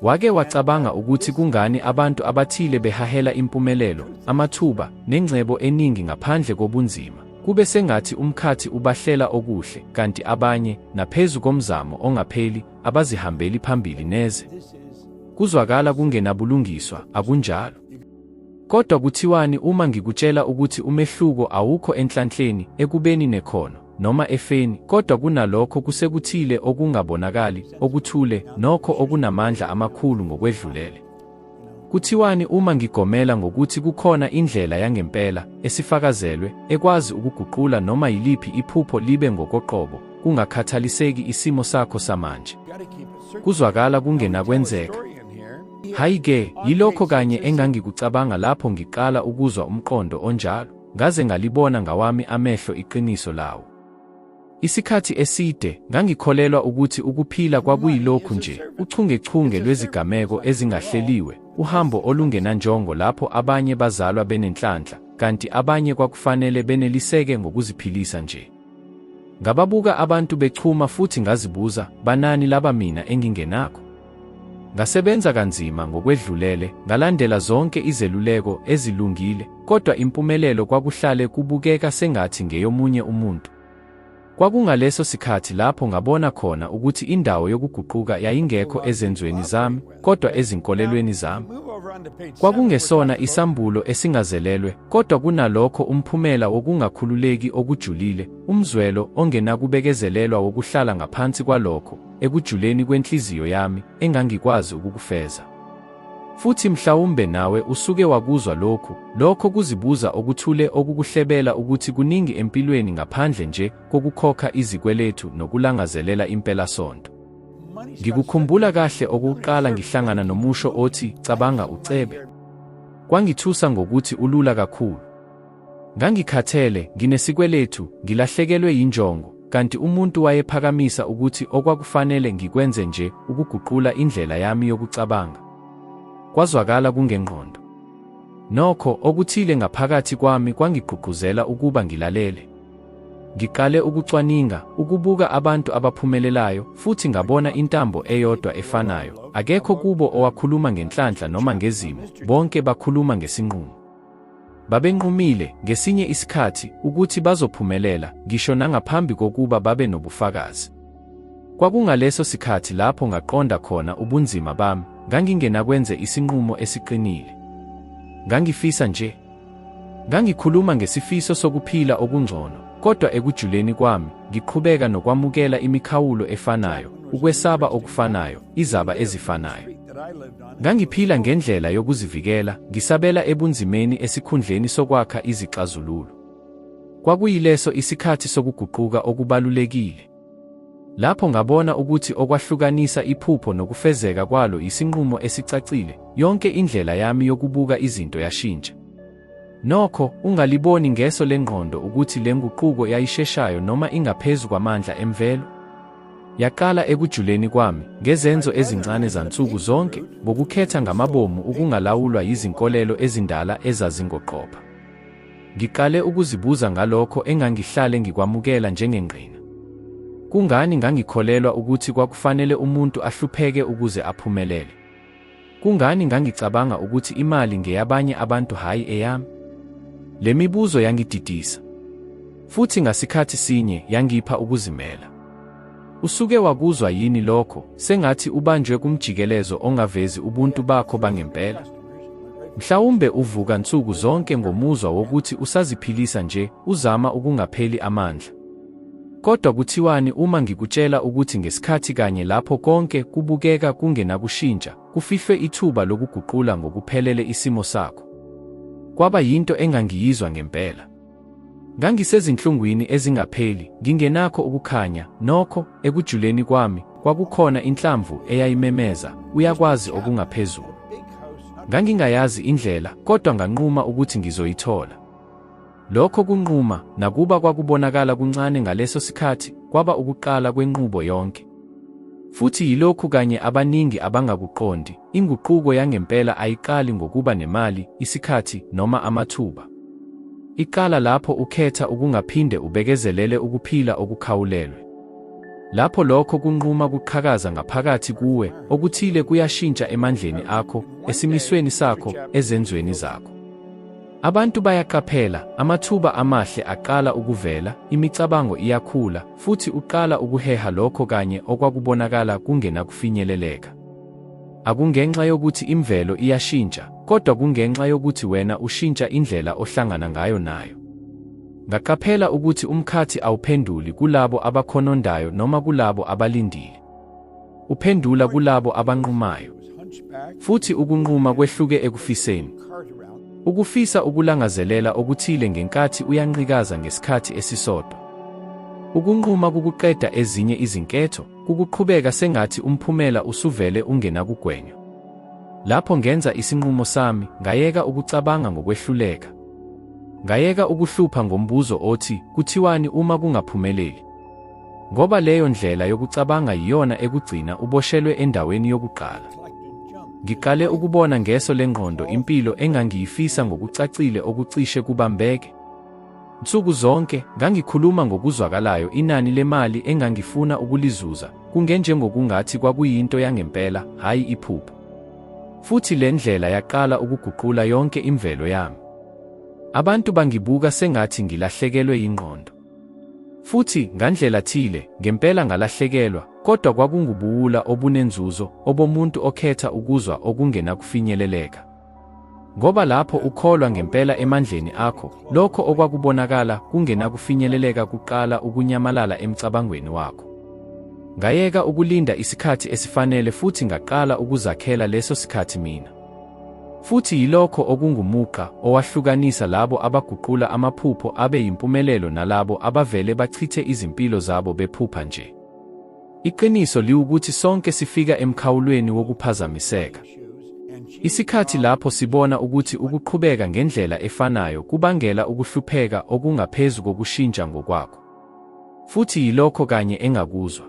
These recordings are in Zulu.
Wake wacabanga ukuthi kungani abantu abathile behahela impumelelo, amathuba, nengcebo eningi ngaphandle kobunzima, kube sengathi umkhathi ubahlela okuhle, kanti abanye, naphezu komzamo ongapheli, abazihambeli phambili neze? Kuzwakala kungenabulungiswa, akunjalo? Kodwa kuthiwani uma ngikutshela ukuthi umehluko awukho enhlanhleni, ekubeni nekhono, noma efeni, kodwa kunalokho kusekuthile okungabonakali, okuthule, nokho okunamandla amakhulu ngokwedlulele? Kuthiwani uma ngigomela ngokuthi kukhona indlela yangempela, esifakazelwe, ekwazi ukuguqula noma yiliphi iphupho libe ngokoqobo, kungakhathaliseki isimo sakho samanje? Kuzwakala kungenakwenzeka. Hhayi-ke, yilokho kanye engangikucabanga lapho ngiqala ukuzwa umqondo onjalo, ngaze ngalibona ngawami amehlo iqiniso lawo. Isikhathi eside, ngangikholelwa ukuthi ukuphila kwakuyilokhu nje, uchungechunge lwezigameko ezingahleliwe, uhambo olungenanjongo lapho abanye bazalwa benenhlanhla, kanti abanye kwakufanele beneliseke ngokuziphilisa nje. Ngababuka abantu bechuma futhi ngazibuza, banani laba mina engingenakho? Ngasebenza kanzima ngokwedlulele, ngalandela zonke izeluleko ezilungile, kodwa impumelelo kwakuhlale kubukeka sengathi ngeyomunye umuntu. Kwakungaleso sikhathi lapho ngabona khona ukuthi indawo yokuguquka yayingekho ezenzweni zami, kodwa ezinkolelweni zami. Kwakungesona isambulo esingazelelwe, kodwa kunalokho umphumela wokungakhululeki okujulile, umzwelo ongenakubekezelelwa wokuhlala ngaphansi kwalokho, ekujuleni kwenhliziyo yami, engangikwazi ukukufeza. Futhi mhlawumbe nawe usuke wakuzwa lokhu, lokho kuzibuza okuthule okukuhlebela ukuthi kuningi empilweni ngaphandle nje kokukhokha izikweletu nokulangazelela impelasonto. Ngikukhumbula kahle okokuqala ngihlangana nomusho othi cabanga ucebe. Kwangithusa ngokuthi ulula kakhulu. Ngangikhathele, nginesikweletu, ngilahlekelwe yinjongo, kanti umuntu wayephakamisa ukuthi okwakufanele ngikwenze nje ukuguqula indlela yami yokucabanga. Kwazwakala kungengqondo. Nokho, okuthile ngaphakathi kwami kwangigqugquzela ukuba ngilalele. Ngiqale ukucwaninga, ukubuka abantu abaphumelelayo, futhi ngabona intambo eyodwa efanayo, akekho kubo owakhuluma ngenhlanhla noma ngezimo, bonke bakhuluma ngesinqumo. Babenqumile, ngesinye isikhathi, ukuthi bazophumelela, ngisho nangaphambi kokuba babe nobufakazi. Kwakungaleso sikhathi lapho ngaqonda khona ubunzima bami, ngangingenakwenze isinqumo esiqinile. Ngangifisa nje. Ngangikhuluma ngesifiso sokuphila okungcono, kodwa ekujuleni kwami, ngiqhubeka nokwamukela imikhawulo efanayo, ukwesaba okufanayo, izaba ezifanayo. Ngangiphila ngendlela yokuzivikela, ngisabela ebunzimeni esikhundleni sokwakha izixazululo. Kwakuyileso isikhathi sokuguquka okubalulekile. Lapho ngabona ukuthi okwahlukanisa iphupho nokufezeka kwalo yisinqumo esicacile, yonke indlela yami yokubuka izinto yashintsha. Nokho, ungaliboni ngeso lengqondo ukuthi le nguquko yayisheshayo noma ingaphezu kwamandla emvelo. Yaqala ekujuleni kwami, ngezenzo ezincane zansuku zonke, ngokukhetha ngamabomu ukungalawulwa yizinkolelo ezindala ezazingoqopha. Ngiqale ukuzibuza ngalokho engangihlale ngikwamukela njengengqina. Kungani ngangikholelwa ukuthi kwakufanele umuntu ahlupheke ukuze aphumelele? Kungani ngangicabanga ukuthi imali ngeyabanye abantu hhayi eyami? Le mibuzo yangididisa. Futhi ngasikhathi sinye yangipha ukuzimela. Usuke wakuzwa yini lokho, sengathi ubanjwe kumjikelezo ongavezi ubuntu bakho bangempela? Mhlawumbe uvuka nsuku zonke ngomuzwa wokuthi usaziphilisa nje, uzama ukungapheli amandla. Kodwa kuthiwani uma ngikutshela ukuthi ngesikhathi kanye lapho konke kubukeka kungenakushintsha, kufihlwe ithuba lokuguqula ngokuphelele isimo sakho? Kwaba yinto engangiyizwa ngempela. Ngangisezinhlungwini ezingapheli, ngingenakho ukukhanya, nokho, ekujuleni kwami, kwakukhona inhlamvu eyayimemeza, Uyakwazi okungaphezulu. Ngangingayazi indlela, kodwa nganquma ukuthi ngizoyithola. Lokho kunquma, nakuba kwakubonakala kuncane ngaleso sikhathi, kwaba ukuqala kwenqubo yonke. Futhi yilokhu kanye abaningi abangakuqondi, inguquko yangempela ayiqali ngokuba nemali, isikhathi, noma amathuba. Iqala lapho ukhetha ukungaphinde ubekezelele ukuphila okukhawulelwe. Lapho lokho kunquma kuqhakaza ngaphakathi kuwe, okuthile kuyashintsha emandleni akho, esimisweni sakho, ezenzweni zakho. Abantu bayaqaphela, amathuba amahle aqala ukuvela, imicabango iyakhula, futhi uqala ukuheha lokho kanye okwakubonakala kungenakufinyeleleka. Akungenxa yokuthi imvelo iyashintsha, kodwa kungenxa yokuthi wena ushintsha indlela ohlangana ngayo nayo. Ngaqaphela ukuthi umkhathi awuphenduli kulabo abakhonondayo noma kulabo abalindile. Uphendula kulabo abanqumayo. Futhi ukunquma kwehluke ekufiseni. Ukufisa ukulangazelela okuthile ngenkathi uyanqikaza ngesikhathi esisodwa. Ukunquma kukuqeda ezinye izinketho, kukuqhubeka sengathi umphumela usuvele ungenakugwenywa. Lapho ngenza isinqumo sami, ngayeka ukucabanga ngokwehluleka. Ngayeka ukuhlupha ngombuzo othi, kuthiwani uma kungaphumeleli? Ngoba leyo ndlela yokucabanga yiyona ekugcina uboshelwe endaweni yokuqala. Ngiqale ukubona ngeso lengqondo impilo engangiyifisa ngokucacile okucishe kubambeke. Nsuku zonke, ngangikhuluma ngokuzwakalayo inani lemali engangifuna ukulizuza, kungenjengokungathi kwakuyinto yangempela, hhayi iphupho. Futhi le ndlela yaqala ukuguqula yonke imvelo yami. Abantu bangibuka sengathi ngilahlekelwe yingqondo. Futhi, ngandlela thile, ngempela ngalahlekelwa, kodwa kwakungubuwula obunenzuzo, obomuntu okhetha ukuzwa okungenakufinyeleleka. Ngoba lapho ukholwa ngempela emandleni akho, lokho okwakubonakala kungenakufinyeleleka kuqala ukunyamalala emcabangweni wakho. Ngayeka ukulinda isikhathi esifanele futhi ngaqala ukuzakhela leso sikhathi mina. Futhi yilokho okungumugqa owahlukanisa labo abaguqula amaphupho abe yimpumelelo nalabo abavele bachithe izimpilo zabo bephupha nje. Iqiniso liwukuthi sonke sifika emkhawulweni wokuphazamiseka. Isikhathi lapho sibona ukuthi ukuqhubeka ngendlela efanayo kubangela ukuhlupheka okungaphezu kokushintsha ngokwakho. Futhi yilokho kanye engakuzwa.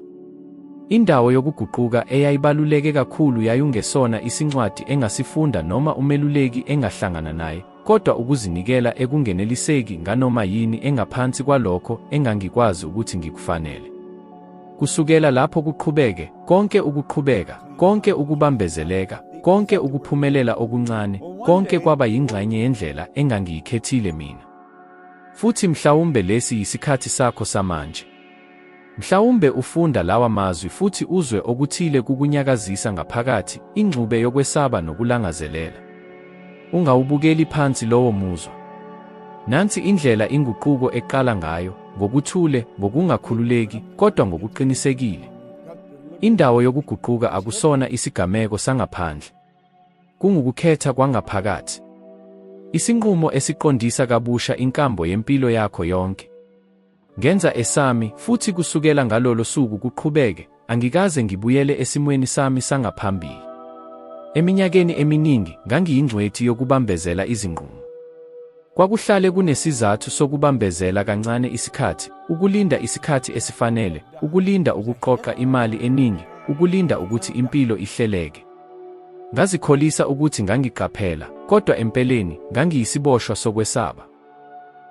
Indawo yokuguquka eyayibaluleke kakhulu yayungesona isincwadi engasifunda noma umeluleki engahlangana naye, kodwa ukuzinikela ekungeneliseki nganoma yini engaphansi kwalokho engangikwazi ukuthi ngikufanele. Kusukela lapho kuqhubeke, konke ukuqhubeka, konke ukubambezeleka, konke ukuphumelela okuncane, konke kwaba yingxenye yendlela engangiyikhethile mina. Futhi mhlawumbe lesi yisikhathi sakho samanje. Mhlawumbe ufunda lawa mazwi futhi uzwe okuthile kukunyakazisa ngaphakathi, ingxube yokwesaba nokulangazelela. Ungawubukeli phansi lowo muzwa. Nansi indlela inguquko eqala ngayo, ngokuthule, ngokungakhululeki, kodwa ngokuqinisekile. Indawo yokuguquka akusona isigameko sangaphandle. Kungukukhetha kwangaphakathi. Isinqumo esiqondisa kabusha inkambo yempilo yakho yonke. Ngenza esami, futhi kusukela ngalolo suku kuqhubeke, angikaze ngibuyele esimweni sami sangaphambili. Eminyakeni eminingi, ngangiyingcweti yokubambezela izinqumo. Kwakuhlale kunesizathu sokubambezela kancane isikhathi, ukulinda isikhathi esifanele, ukulinda ukuqoqa imali eningi, ukulinda ukuthi impilo ihleleke. Ngazikholisa ukuthi ngangiqaphela, kodwa empeleni, ngangiyisiboshwa sokwesaba.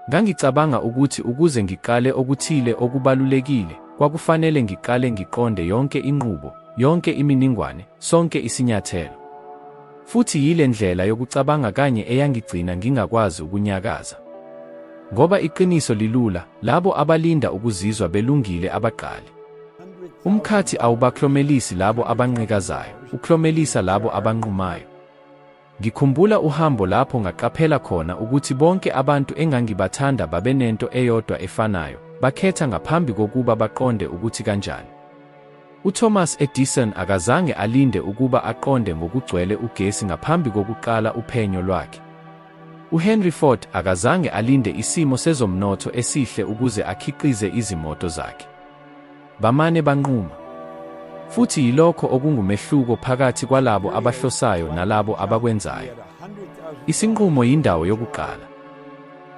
Ngangicabanga ukuthi ukuze ngiqale okuthile okubalulekile, kwakufanele ngiqale ngiqonde yonke inqubo, yonke iminingwane, sonke isinyathelo. Futhi yile ndlela yokucabanga kanye eyangigcina ngingakwazi ukunyakaza. Ngoba iqiniso lilula, labo abalinda ukuzizwa belungile abaqali. Umkhathi awubaklomelisi labo abanqikazayo, uklomelisa labo abanqumayo. Ngikhumbula uhambo lapho ngaqaphela khona ukuthi bonke abantu engangibathanda babenento eyodwa efanayo, bakhetha ngaphambi kokuba baqonde ukuthi kanjani. UThomas Edison akazange alinde ukuba aqonde ngokugcwele ugesi ngaphambi kokuqala uphenyo lwakhe. UHenry Ford akazange alinde isimo sezomnotho esihle ukuze akhiqize izimoto zakhe. Bamane banquma. Futhi yilokho okungumehluko phakathi kwalabo abahlosayo nalabo abakwenzayo. Isinqumo yindawo yokuqala.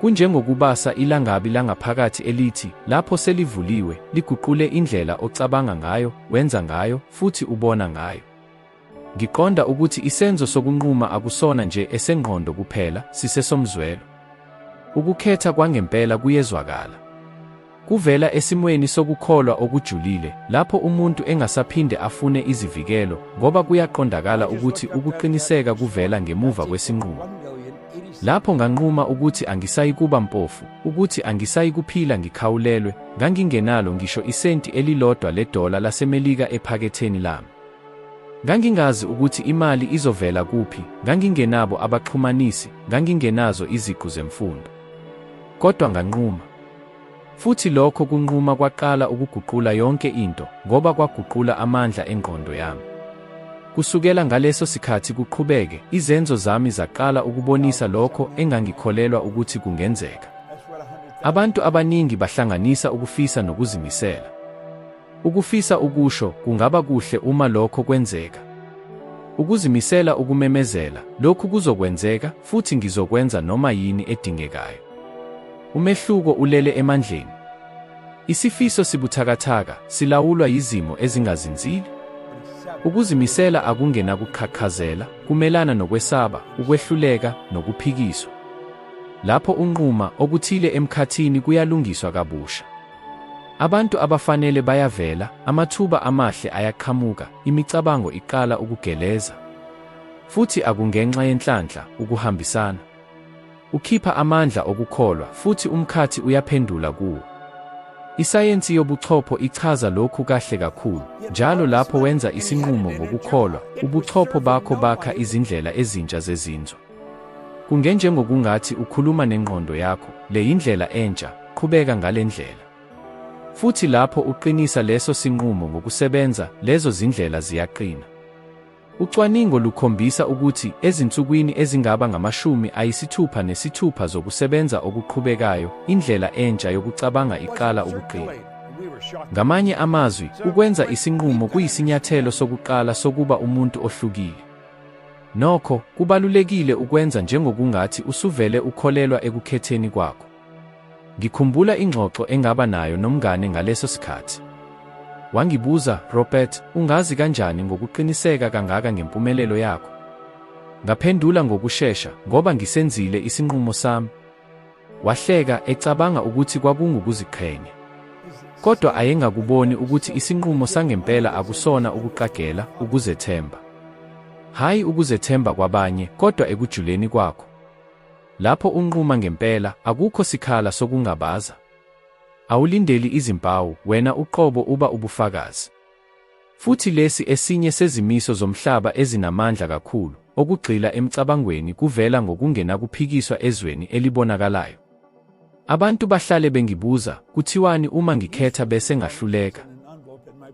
Kunjengokubasa ilangabi langaphakathi elithi, lapho selivuliwe, liguqule indlela ocabanga ngayo, wenza ngayo, futhi ubona ngayo. Ngiqonda ukuthi isenzo sokunquma akusona nje esengqondo kuphela, sisesomzwelo. Ukukhetha kwangempela kuyezwakala. Kuvela esimweni sokukholwa okujulile, lapho umuntu engasaphinde afune izivikelo, ngoba kuyaqondakala ukuthi ukuqiniseka kuvela ngemuva kwesinqumo. Lapho nganquma ukuthi angisayikuba mpofu, ukuthi angisayikuphila ngikhawulelwe, ngangingenalo ngisho isenti elilodwa ledola laseMelika ephaketheni lami. Ngangingazi ukuthi imali izovela kuphi, ngangingenabo abaxhumanisi, ngangingenazo iziqu zemfundo. Kodwa nganquma. Futhi lokho kunquma kwaqala ukuguqula yonke into, ngoba kwaguqula amandla engqondo yami. Kusukela ngaleso sikhathi kuqhubeke, izenzo zami zaqala ukubonisa lokho engangikholelwa ukuthi kungenzeka. Abantu abaningi bahlanganisa ukufisa nokuzimisela. Ukufisa ukusho, kungaba kuhle uma lokho kwenzeka. Ukuzimisela ukumemezela, lokhu kuzokwenzeka, futhi ngizokwenza noma yini edingekayo. Umehluko ulele emandleni. Isifiso sibuthakathaka, silawulwa yizimo ezingazinzile. Ukuzimisela akungenakuqhaqhazela, kumelana nokwesaba, ukwehluleka, nokuphikiswa. Lapho unquma, okuthile emkhathini kuyalungiswa kabusha. Abantu abafanele bayavela, amathuba amahle ayaqhamuka, imicabango iqala ukugeleza. Futhi akungenxa yenhlanhla, ukuhambisana. Ukhipha amandla okukholwa, futhi umkhathi uyaphendula kuwo. Isayensi yobuchopho ichaza lokhu kahle kakhulu. Njalo lapho wenza isinqumo ngokukholwa, ubuchopho bakho bakha izindlela ezintsha zezinzwa. Kungenjengokungathi ukhuluma nengqondo yakho, le yindlela entsha, qhubeka ngale ndlela. Futhi lapho uqinisa leso sinqumo ngokusebenza, lezo zindlela ziyaqina. Ucwaningo lukhombisa ukuthi ezinsukwini ezingaba ngamashumi ayisithupha nesithupha zokusebenza okuqhubekayo, indlela entsha yokucabanga iqala ukuqina. Ngamanye amazwi, ukwenza isinqumo kuyisinyathelo sokuqala sokuba umuntu ohlukile. Nokho, kubalulekile ukwenza njengokungathi usuvele ukholelwa ekukhetheni kwakho. Ngikhumbula ingxoxo engaba nayo nomngane ngaleso sikhathi. Wangibuza, "Robert, ungazi kanjani ngokuqiniseka kangaka ngempumelelo yakho?" Ngaphendula ngokushesha, "Ngoba ngisenzile isinqumo sami." Wahleka, ecabanga ukuthi kwakungukuziqhenya. Kodwa ayengakuboni ukuthi isinqumo sangempela akusona ukuqagela, ukuzethemba. Hhayi ukuzethemba kwabanye, kodwa ekujuleni kwakho. Lapho unquma ngempela, akukho sikhala sokungabaza. Awulindeli izimpawu, wena uqobo uba ubufakazi. Futhi lesi esinye sezimiso zomhlaba ezinamandla kakhulu, okugxila emcabangweni kuvela ngokungenakuphikiswa ezweni elibonakalayo. Abantu bahlale bengibuza, kuthiwani uma ngikhetha bese ngahluleka?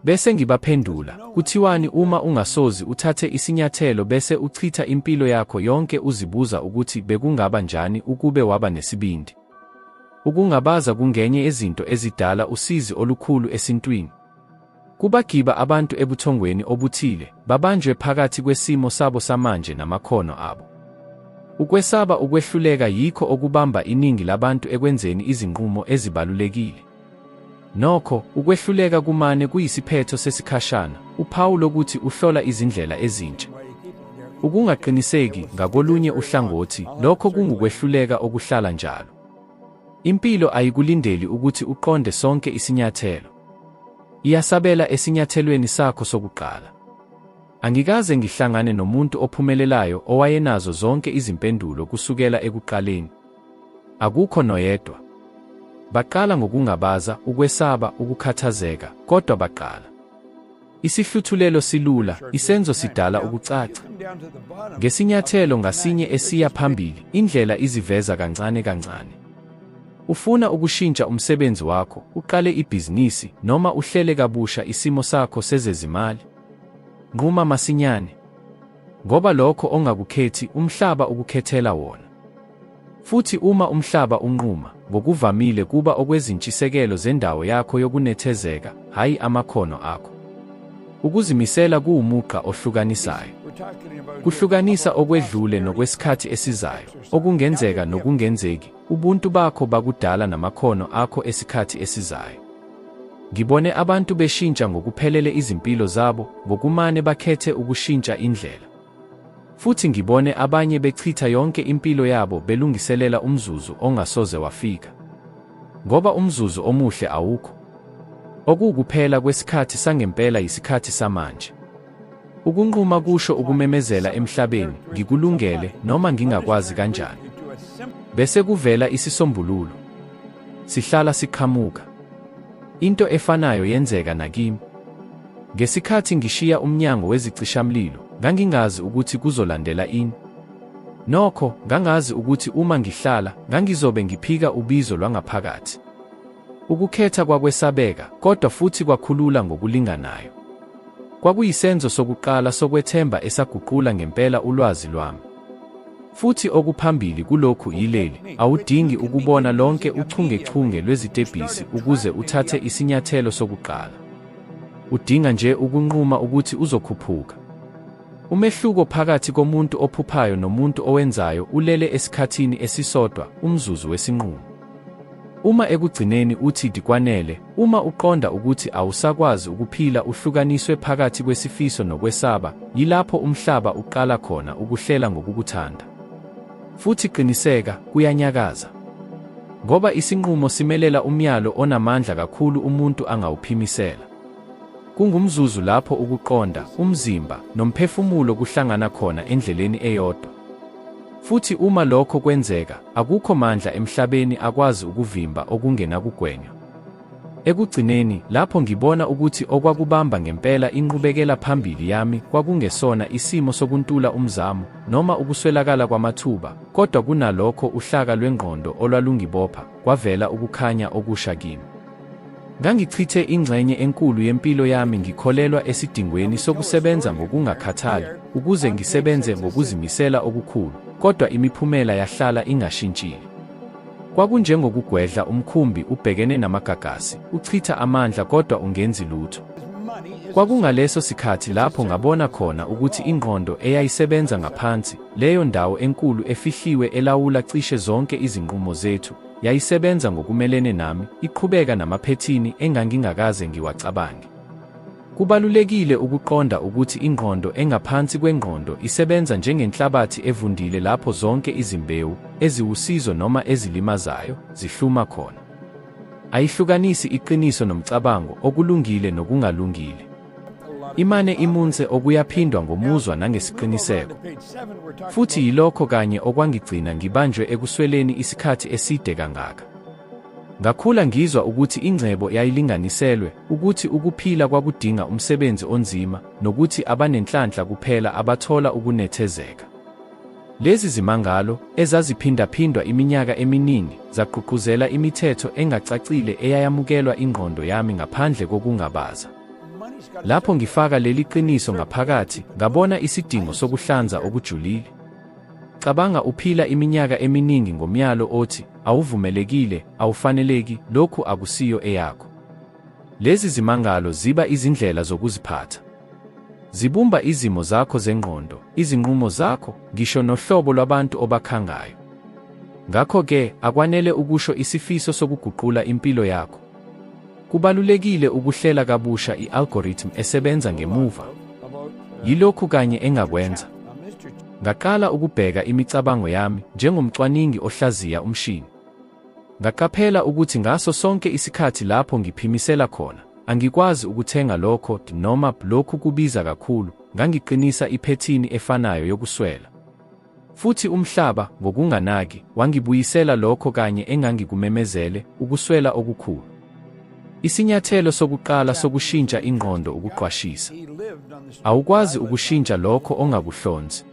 Bese ngibaphendula, kuthiwani uma ungasozi uthathe isinyathelo bese uchitha impilo yakho yonke uzibuza ukuthi bekungaba njani ukube waba nesibindi? Ukungabaza kungenye yezinto ezidala usizi olukhulu esintwini. Kubagiba abantu ebuthongweni obuthile, babanjwe phakathi kwesimo sabo samanje namakhono abo. Ukwesaba ukwehluleka yikho okubamba iningi labantu ekwenzeni izinqumo ezibalulekile. Nokho, ukwehluleka kumane kuyisiphetho sesikhashana, uphawu lokuthi uhlola izindlela ezintsha. Ukungaqiniseki, ngakolunye uhlangothi, lokho kungukwehluleka okuhlala njalo. Impilo ayikulindeli ukuthi uqonde sonke isinyathelo. Iyasabela esinyathelweni sakho sokuqala. Angikaze ngihlangane nomuntu ophumelelayo owayenazo zonke izimpendulo kusukela ekuqaleni. Akukho noyedwa. Baqala ngokungabaza, ukwesaba, ukukhathazeka, kodwa baqala. Isihluthulelo silula, isenzo sidala ukucaca. Ngesinyathelo ngasinye esiya phambili, indlela iziveza kancane kancane. Ufuna ukushintsha umsebenzi wakho, uqale ibhizinisi, noma uhlele kabusha isimo sakho sezezimali? Nquma masinyane. Ngoba lokho ongakukhethi, umhlaba ukukhethela wona. Futhi uma umhlaba unquma, ngokuvamile kuba okwezintshisekelo zendawo yakho yokunethezeka, hhayi amakhono akho. Ukuzimisela kuwumugqa ohlukanisayo. Kuhlukanisa okwedlule nokwesikhathi esizayo, okungenzeka nokungenzeki, ubuntu bakho bakudala namakhono akho esikhathi esizayo. Ngibone abantu beshintsha ngokuphelele izimpilo zabo ngokumane bakhethe ukushintsha indlela. Futhi ngibone abanye bechitha yonke impilo yabo belungiselela umzuzu ongasoze wafika. Ngoba umzuzu omuhle awukho. Okuwukuphela kwesikhathi sangempela yisikhathi samanje. Ukunquma kusho ukumemezela emhlabeni, ngikulungele, noma ngingakwazi kanjani. Bese kuvela isisombululo. Sihlala siqhamuka. Into efanayo yenzeka nakimi. Ngesikhathi ngishiya umnyango wezicishamlilo, ngangingazi ukuthi kuzolandela ini. Nokho, ngangazi ukuthi uma ngihlala, ngangizobe ngiphika ubizo lwangaphakathi. Ukukhetha kwakwesabeka, kodwa futhi kwakhulula ngokulinganayo. Kwakuyisenzo sokuqala sokwethemba esaguqula ngempela ulwazi lwami. Futhi okuphambili kulokhu yileli, awudingi ukubona lonke uchungechunge lwezitebhisi ukuze uthathe isinyathelo sokuqala. Udinga nje ukunquma ukuthi uzokhuphuka. Umehluko phakathi komuntu ophuphayo nomuntu owenzayo ulele esikhathini esisodwa, umzuzu wesinqumo. Uma ekugcineni uthi dikwanele, uma uqonda ukuthi awusakwazi ukuphila uhlukaniswe phakathi kwesifiso nokwesaba, yilapho umhlaba uqala khona ukuhlela ngokukuthanda. Futhi qiniseka, kuyanyakaza. Ngoba isinqumo simelela umyalo onamandla kakhulu umuntu angawuphimisela. Kungumzuzu lapho ukuqonda, umzimba, nomphefumulo kuhlangana khona endleleni eyodwa. Futhi uma lokho kwenzeka, akukho mandla emhlabeni akwazi ukuvimba okungenakugwenywa. Ekugcineni, lapho ngibona ukuthi okwakubamba ngempela inqubekela phambili yami kwakungesona isimo sokuntula umzamo noma ukuswelakala kwamathuba, kodwa kunalokho uhlaka lwengqondo olwalungibopha, kwavela ukukhanya okusha kimi. Ngangichithe ingxenye enkulu yempilo yami ngikholelwa esidingweni sokusebenza ngokungakhathali ukuze ngisebenze ngokuzimisela okukhulu, kodwa imiphumela yahlala ingashintshile. Kwakunjengokugwedla umkhumbi ubhekene namagagasi, uchitha amandla kodwa ungenzi lutho. Kwakungaleso sikhathi lapho ngabona khona ukuthi ingqondo eyayisebenza ngaphansi, leyo ndawo enkulu efihliwe elawula cishe zonke izinqumo zethu, yayisebenza ngokumelene nami, iqhubeka namaphethini engangingakaze ngiwacabange. Kubalulekile ukuqonda ukuthi ingqondo engaphansi kwengqondo isebenza njengenhlabathi evundile lapho zonke izimbewu, eziwusizo noma ezilimazayo, zihluma khona. Ayihlukanisi iqiniso nomcabango, okulungile nokungalungile. Imane imunce okuyaphindwa ngomuzwa nangesiqiniseko. Futhi yilokho kanye okwangigcina ngibanjwe ekusweleni isikhathi eside kangaka. Ngakhula ngizwa ukuthi ingcebo yayilinganiselwe, ukuthi ukuphila kwakudinga umsebenzi onzima, nokuthi abanenhlanhla kuphela abathola ukunethezeka. Lezi zimangalo, ezaziphindaphindwa iminyaka eminingi, zagqugquzela imithetho engacacile eyayamukelwa ingqondo yami ngaphandle kokungabaza. Lapho ngifaka leli qiniso ngaphakathi, ngabona isidingo sokuhlanza okujulile. Cabanga uphila iminyaka eminingi ngomyalo othi, awuvumelekile, awufaneleki, lokhu akusiyo eyakho. Lezi zimangalo ziba izindlela zokuziphatha. Zibumba izimo zakho zengqondo, izinqumo zakho, ngisho nohlobo lwabantu obakhangayo. Ngakho-ke, akwanele ukusho isifiso sokuguqula impilo yakho. Kubalulekile ukuhlela kabusha i-algorithm esebenza ngemuva. Yilokhu kanye engakwenza. Ngaqala ukubheka imicabango yami njengomcwaningi ohlaziya umshini. Ngaqaphela ukuthi ngaso sonke isikhathi lapho ngiphimisela khona, angikwazi ukuthenga lokho noma lokhu kubiza kakhulu, ngangiqinisa iphethini efanayo yokuswela. Futhi umhlaba, ngokunganaki, wangibuyisela lokho kanye engangikumemezele, ukuswela okukhulu. Isinyathelo sokuqala sokushintsha ingqondo ukuqwashisa. Awukwazi ukushintsha lokho ongakuhlonzi.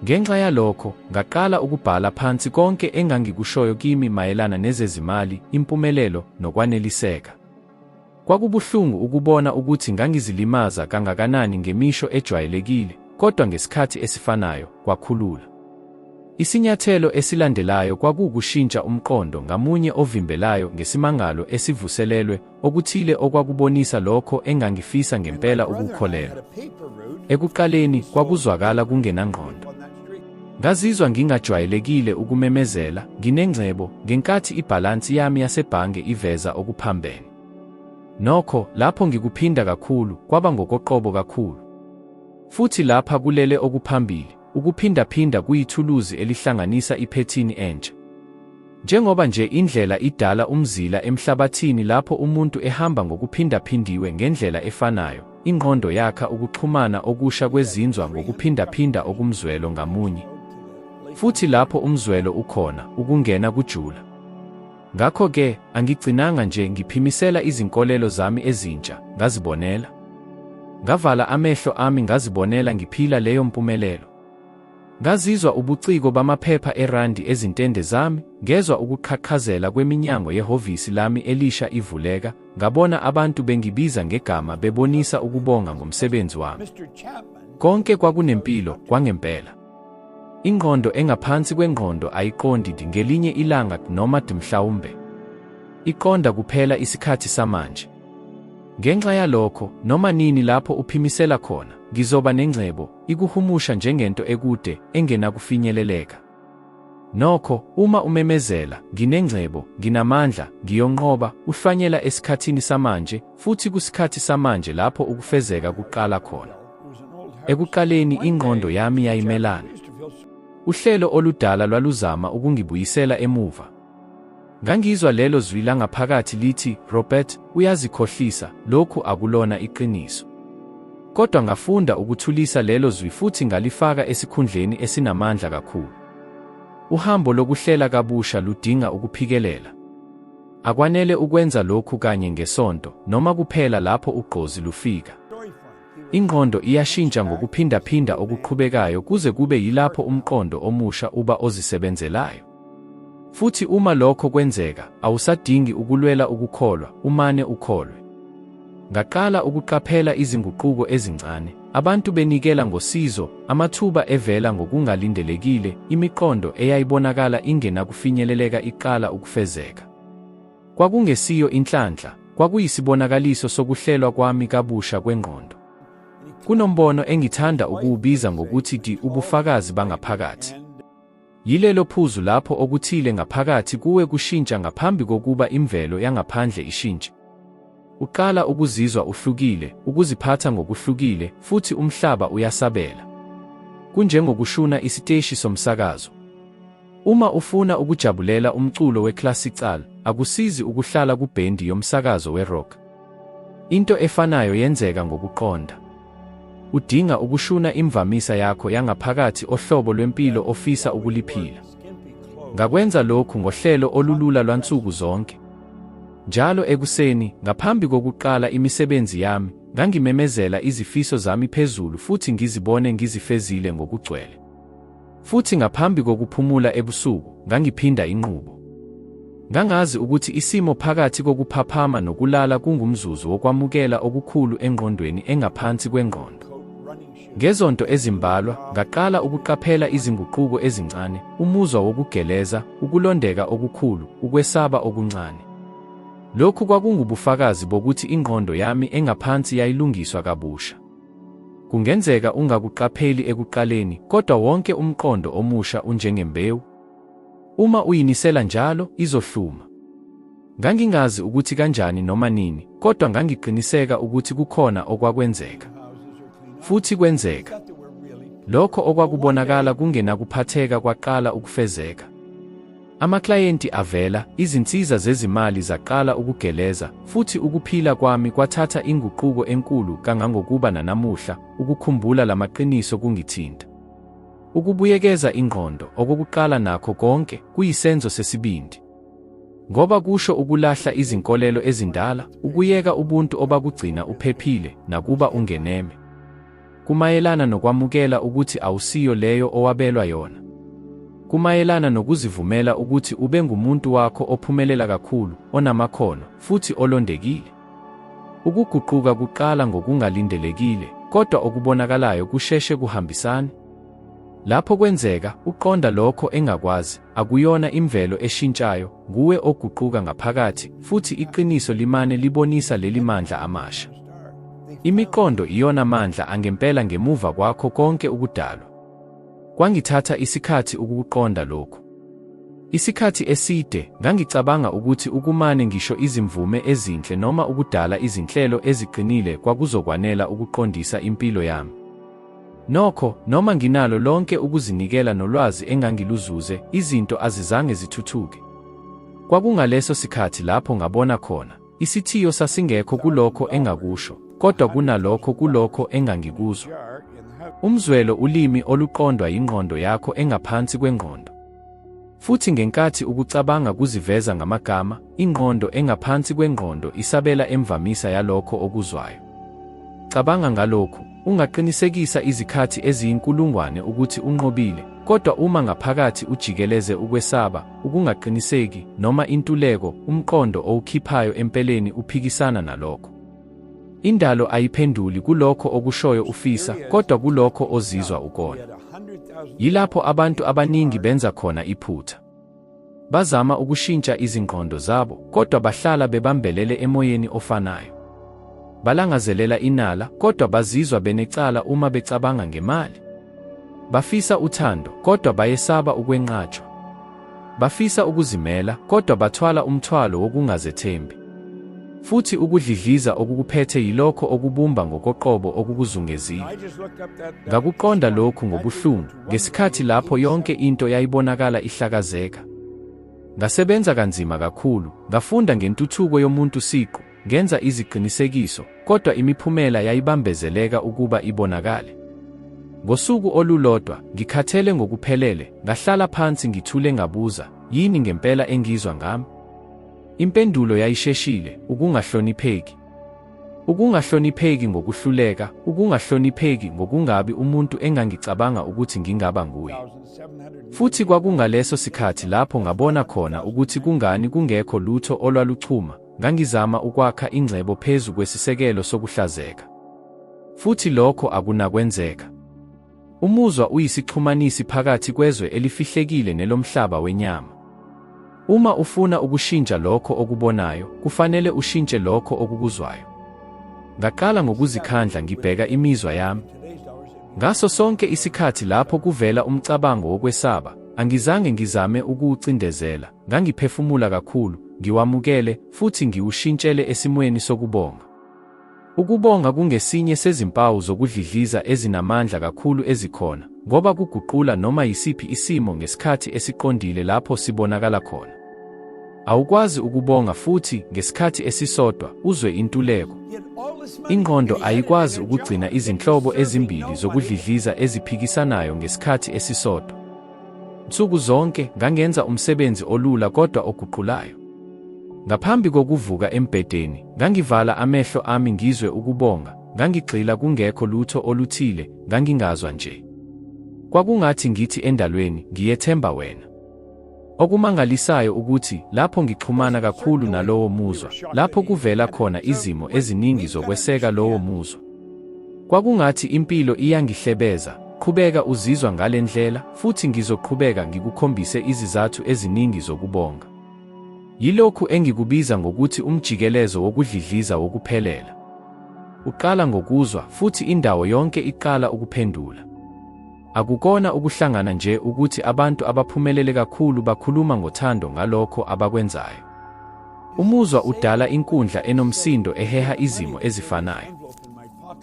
Ngenxa yalokho, ngaqala ukubhala phansi konke engangikushoyo kimi mayelana nezezimali, impumelelo, nokwaneliseka. Kwakubuhlungu ukubona ukuthi ngangizilimaza kangakanani ngemisho ejwayelekile, kodwa ngesikhathi esifanayo, kwakhulula. Isinyathelo esilandelayo kwakuwukushintsha umqondo ngamunye ovimbelayo ngesimangalo esivuselelwe, okuthile okwakubonisa lokho engangifisa ngempela ukukholelwa. Ekuqaleni, kwakuzwakala kungenangqondo. Ngazizwa ngingajwayelekile ukumemezela, nginengcebo, ngenkathi ibhalansi yami yasebhange iveza okuphambene. Nokho, lapho ngikuphinda kakhulu, kwaba ngokoqobo kakhulu. Futhi lapha kulele okuphambili, ukuphindaphinda kuyithuluzi elihlanganisa iphethini entsha. Njengoba nje indlela idala umzila emhlabathini lapho umuntu ehamba ngokuphindaphindiwe ngendlela efanayo, ingqondo yakha ukuxhumana okusha kwezinzwa ngokuphindaphinda okumzwelo ngamunye. Futhi lapho umzwelo ukhona, ukungena kujula. Ngakho-ke, angigcinanga nje ngiphimisela izinkolelo zami ezintsha, ngazibonela. Ngavala amehlo ami ngazibonela ngiphila leyo mpumelelo. Ngazizwa ubuciko bamaphepha erandi ezintende zami, ngezwa ukuqhaqhazela kweminyango yehhovisi lami elisha ivuleka, ngabona abantu bengibiza ngegama bebonisa ukubonga ngomsebenzi wami. Konke kwakunempilo, kwangempela. Ingqondo engaphansi kwengqondo ayiqondi ngelinye ilanga noma mhlawumbe. Iqonda kuphela isikhathi samanje. Ngenxa yalokho, noma nini lapho uphimisela khona, ngizoba nengcebo, ikuhumusha njengento ekude, engenakufinyeleleka. Nokho, uma umemezela, nginengcebo, nginamandla, ngiyonqoba, uhlwanyela esikhathini samanje, futhi kusikhathi samanje lapho ukufezeka kuqala khona. Ekuqaleni ingqondo yami yayimelana. Uhlelo oludala lwaluzama ukungibuyisela emuva. Ngangizwa lelo zwi langaphakathi lithi, Robert, uyazikhohlisa, lokhu akulona iqiniso. Kodwa ngafunda ukuthulisa lelo zwi futhi ngalifaka esikhundleni esinamandla kakhulu. Uhambo lokuhlela kabusha ludinga ukuphikelela. Akwanele ukwenza lokhu kanye ngesonto, noma kuphela lapho ugqozi lufika. Ingqondo iyashintsha ngokuphindaphinda okuqhubekayo kuze kube yilapho umqondo omusha uba ozisebenzelayo. Futhi uma lokho kwenzeka, awusadingi ukulwela ukukholwa, umane ukholwe. Ngaqala ukuqaphela izinguquko ezincane, abantu benikela ngosizo, amathuba evela ngokungalindelekile, imiqondo eyayibonakala ingenakufinyeleleka iqala ukufezeka. Kwakungesiyo inhlanhla, kwakuyisibonakaliso sokuhlelwa kwami kabusha kwengqondo. Kunombono engithanda ukuwubiza ngokuthi di ubufakazi bangaphakathi. Yilelo phuzu lapho okuthile ngaphakathi kuwe kushintsha ngaphambi kokuba imvelo yangaphandle ishintshe. Uqala ukuzizwa uhlukile, ukuziphatha ngokuhlukile, futhi umhlaba uyasabela. Kunjengokushuna isiteshi somsakazo. Uma ufuna ukujabulela umculo we-classical, akusizi ukuhlala kubhendi yomsakazo we-rock. Into efanayo yenzeka ngokuqonda. Udinga ukushuna imvamisa yakho yangaphakathi ohlobo lwempilo ofisa ukuliphila. Ngakwenza lokhu ngohlelo olulula lwansuku zonke. Njalo ekuseni, ngaphambi kokuqala imisebenzi yami, ngangimemezela izifiso zami phezulu futhi ngizibone ngizifezile ngokugcwele. Futhi ngaphambi kokuphumula ebusuku, ngangiphinda inqubo. Ngangazi ukuthi isimo phakathi kokuphaphama nokulala kungumzuzu wokwamukela okukhulu engqondweni engaphansi kwengqondo. Ngezonto ezimbalwa, ngaqala ukuqaphela izinguquko ezincane, umuzwa wokugeleza, ukulondeka okukhulu, ukwesaba okuncane. Lokhu kwakungubufakazi bokuthi ingqondo yami engaphansi yayilungiswa kabusha. Kungenzeka ungakuqapheli ekuqaleni, kodwa wonke umqondo omusha unjengembewu. Uma uyinisela njalo, izohluma. Ngangingazi ukuthi kanjani noma nini, kodwa ngangiqiniseka ukuthi kukhona okwakwenzeka. Futhi kwenzeka. Lokho okwakubonakala kungenakuphatheka kwaqala ukufezeka. Amaklayenti avela, izinsiza zezimali zaqala ukugeleza, futhi ukuphila kwami kwathatha inguquko enkulu kangangokuba nanamuhla, ukukhumbula lamaqiniso kungithinta. Ukubuyekeza ingqondo, okokuqala nakho konke, kuyisenzo sesibindi. Ngoba kusho ukulahla izinkolelo ezindala, ukuyeka ubuntu obakugcina uphephile, nakuba ungeneme. Kumayelana nokwamukela ukuthi awusiyo leyo owabelwa yona. Kumayelana nokuzivumela ukuthi ube ngumuntu wakho ophumelela kakhulu, onamakhono, futhi olondekile. Ukuguquka kuqala ngokungalindelekile, kodwa okubonakalayo kusheshe kuhambisane. Lapho kwenzeka, uqonda lokho engakwazi, akuyona imvelo eshintshayo, nguwe oguquka ngaphakathi, futhi iqiniso limane libonisa leli mandla amasha. Imiqondo iyona mandla angempela ngemuva kwakho konke ukudalwa. Kwangithatha isikhathi ukukuqonda lokhu. Isikhathi eside, ngangicabanga ukuthi ukumane ngisho izimvume ezinhle noma ukudala izinhlelo eziqinile kwakuzokwanela ukuqondisa impilo yami. Nokho, noma nginalo lonke ukuzinikela nolwazi engangiluzuze, izinto azizange zithuthuke. Kwakungaleso sikhathi lapho ngabona khona, isithiyo sasingekho kulokho engakusho, kodwa kunalokho kulokho engangikuzwa. Umzwelo ulimi oluqondwa yingqondo yakho engaphansi kwengqondo. Futhi ngenkathi ukucabanga kuziveza ngamagama, ingqondo engaphansi kwengqondo isabela emvamisa yalokho okuzwayo. Cabanga ngalokhu, ungaqinisekisa izikhathi eziyinkulungwane ukuthi unqobile, kodwa uma ngaphakathi ujikeleze ukwesaba, ukungaqiniseki, noma intuleko, umqondo owukhiphayo empeleni uphikisana nalokho. Indalo ayiphenduli kulokho okushoyo ufisa, kodwa kulokho ozizwa ukona. Yilapho abantu abaningi benza khona iphutha. Bazama ukushintsha izingqondo zabo, kodwa bahlala bebambelele emoyeni ofanayo. Balangazelela inala, kodwa bazizwa benecala uma becabanga ngemali. Bafisa uthando, kodwa bayesaba ukwenqatshwa. Bafisa ukuzimela, kodwa bathwala umthwalo wokungazethembi. Futhi ukudlidliza okukuphethe yilokho okubumba ngokoqobo okukuzungezile. Ngakuqonda lokhu ngobuhlungu, ngesikhathi lapho yonke into yayibonakala ihlakazeka. Ngasebenza kanzima kakhulu, ngafunda ngentuthuko yomuntu siqu, ngenza iziqinisekiso, kodwa imiphumela yayibambezeleka ukuba ibonakale. Ngosuku olulodwa, ngikhathele ngokuphelele, ngahlala phansi ngithule ngabuza, yini ngempela engizwa ngami? Impendulo yayisheshile, ukungahlonipheki. Ukungahlonipheki ngokuhluleka, ukungahlonipheki ngokungabi umuntu engangicabanga ukuthi ngingaba nguye. Futhi kwakungaleso sikhathi lapho ngabona khona ukuthi kungani kungekho lutho olwaluchuma, ngangizama ukwakha ingcebo phezu kwesisekelo sokuhlazeka. Futhi lokho akunakwenzeka. Umuzwa uyisixhumanisi phakathi kwezwe elifihlekile nelomhlaba wenyama. Uma ufuna ukushintsha lokho okubonayo, kufanele ushintshe lokho okukuzwayo. Ngaqala ngokuzikhandla ngibheka imizwa yami. Ngaso sonke isikhathi lapho kuvela umcabango wokwesaba, angizange ngizame ukuwucindezela, ngangiphefumula kakhulu, ngiwamukele, futhi ngiwushintshele esimweni sokubonga. Ukubonga kungesinye sezimpawu zokudlidliza ezinamandla kakhulu ezikhona, ngoba kuguqula noma yisiphi isimo ngesikhathi esiqondile lapho sibonakala khona. Awukwazi ukubonga futhi, ngesikhathi esisodwa, uzwe intuleko. Ingqondo ayikwazi ukugcina izinhlobo ezimbili zokudlidliza eziphikisanayo ngesikhathi esisodwa. Nsuku zonke, ngangenza umsebenzi olula kodwa oguqulayo. Ngaphambi kokuvuka embhedeni, ngangivala amehlo ami ngizwe ukubonga, ngangigxila kungekho lutho oluthile, ngangingazwa nje. Kwakungathi ngithi endalweni, ngiyethemba wena. Okumangalisayo ukuthi, lapho ngixhumana kakhulu nalowo muzwa, lapho kuvela khona izimo eziningi zokweseka lowo muzwa. Kwakungathi impilo iyangihlebeza, qhubeka uzizwa ngale ndlela, futhi ngizoqhubeka ngikukhombise izizathu eziningi zokubonga. Yilokhu engikubiza ngokuthi umjikelezo wokudlidliza wokuphelela. Uqala ngokuzwa, futhi indawo yonke iqala ukuphendula. Akukona ukuhlangana nje ukuthi abantu abaphumelele kakhulu bakhuluma ngothando ngalokho abakwenzayo. Umuzwa udala inkundla enomsindo eheha izimo ezifanayo.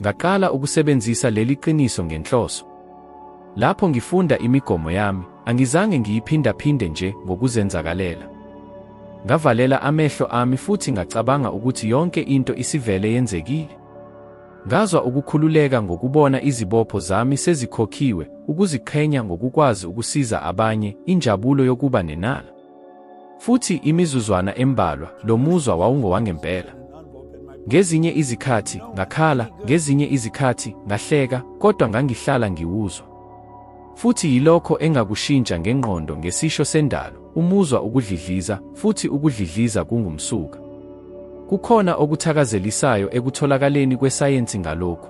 Ngaqala ukusebenzisa leli qiniso ngenhloso. Lapho ngifunda imigomo yami, angizange ngiyiphindaphinde nje ngokuzenzakalela. Ngavalela amehlo ami futhi ngacabanga ukuthi yonke into isivele yenzekile. Ngazwa ukukhululeka ngokubona izibopho zami sezikhokhiwe, ukuziqhenya ngokukwazi ukusiza abanye, injabulo yokuba nenala. Futhi imizuzwana embalwa, lo muzwa wawungowangempela. Ngezinye izikhathi ngakhala, ngezinye izikhathi ngahleka, kodwa ngangihlala ngiwuzwa. Futhi yilokho engakushintsha ngengqondo ngesisho sendalo, umuzwa ukudlidliza, futhi ukudlidliza kungumsuka. Kukhona okuthakazelisayo ekutholakaleni kwesayensi ngalokhu.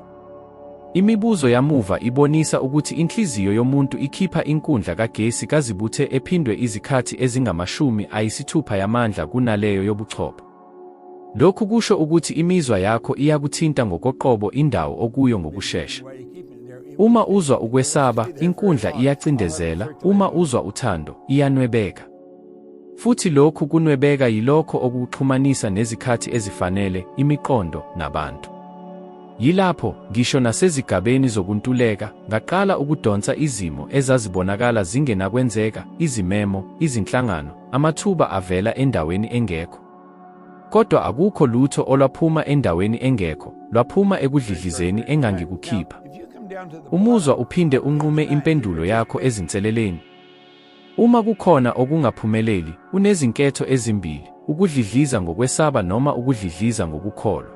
Imibuzo yamuva ibonisa ukuthi inhliziyo yomuntu ikhipha inkundla kagesi kazibuthe ephindwe izikhathi ezingama-60 yamandla kunaleyo yobuchopho. Lokhu kusho ukuthi imizwa yakho iyakuthinta ngokoqobo indawo okuyo ngokushesha. Uma uzwa ukwesaba, inkundla iyacindezela, uma uzwa uthando, iyanwebeka. Futhi lokhu kunwebeka yilokho okukuxhumanisa nezikhathi ezifanele, imiqondo, nabantu. Yilapho, ngisho nasezigabeni zokuntuleka, ngaqala ukudonsa izimo ezazibonakala zingenakwenzeka, izimemo, izinhlangano, amathuba avela endaweni engekho. Kodwa akukho lutho olwaphuma endaweni engekho, lwaphuma ekudlidlizeni engangikukhipha. Umuzwa uphinde unqume impendulo yakho ezinseleleni. Uma kukhona okungaphumeleli, unezinketho ezimbili, ukudlidliza ngokwesaba noma ukudlidliza ngokukholwa.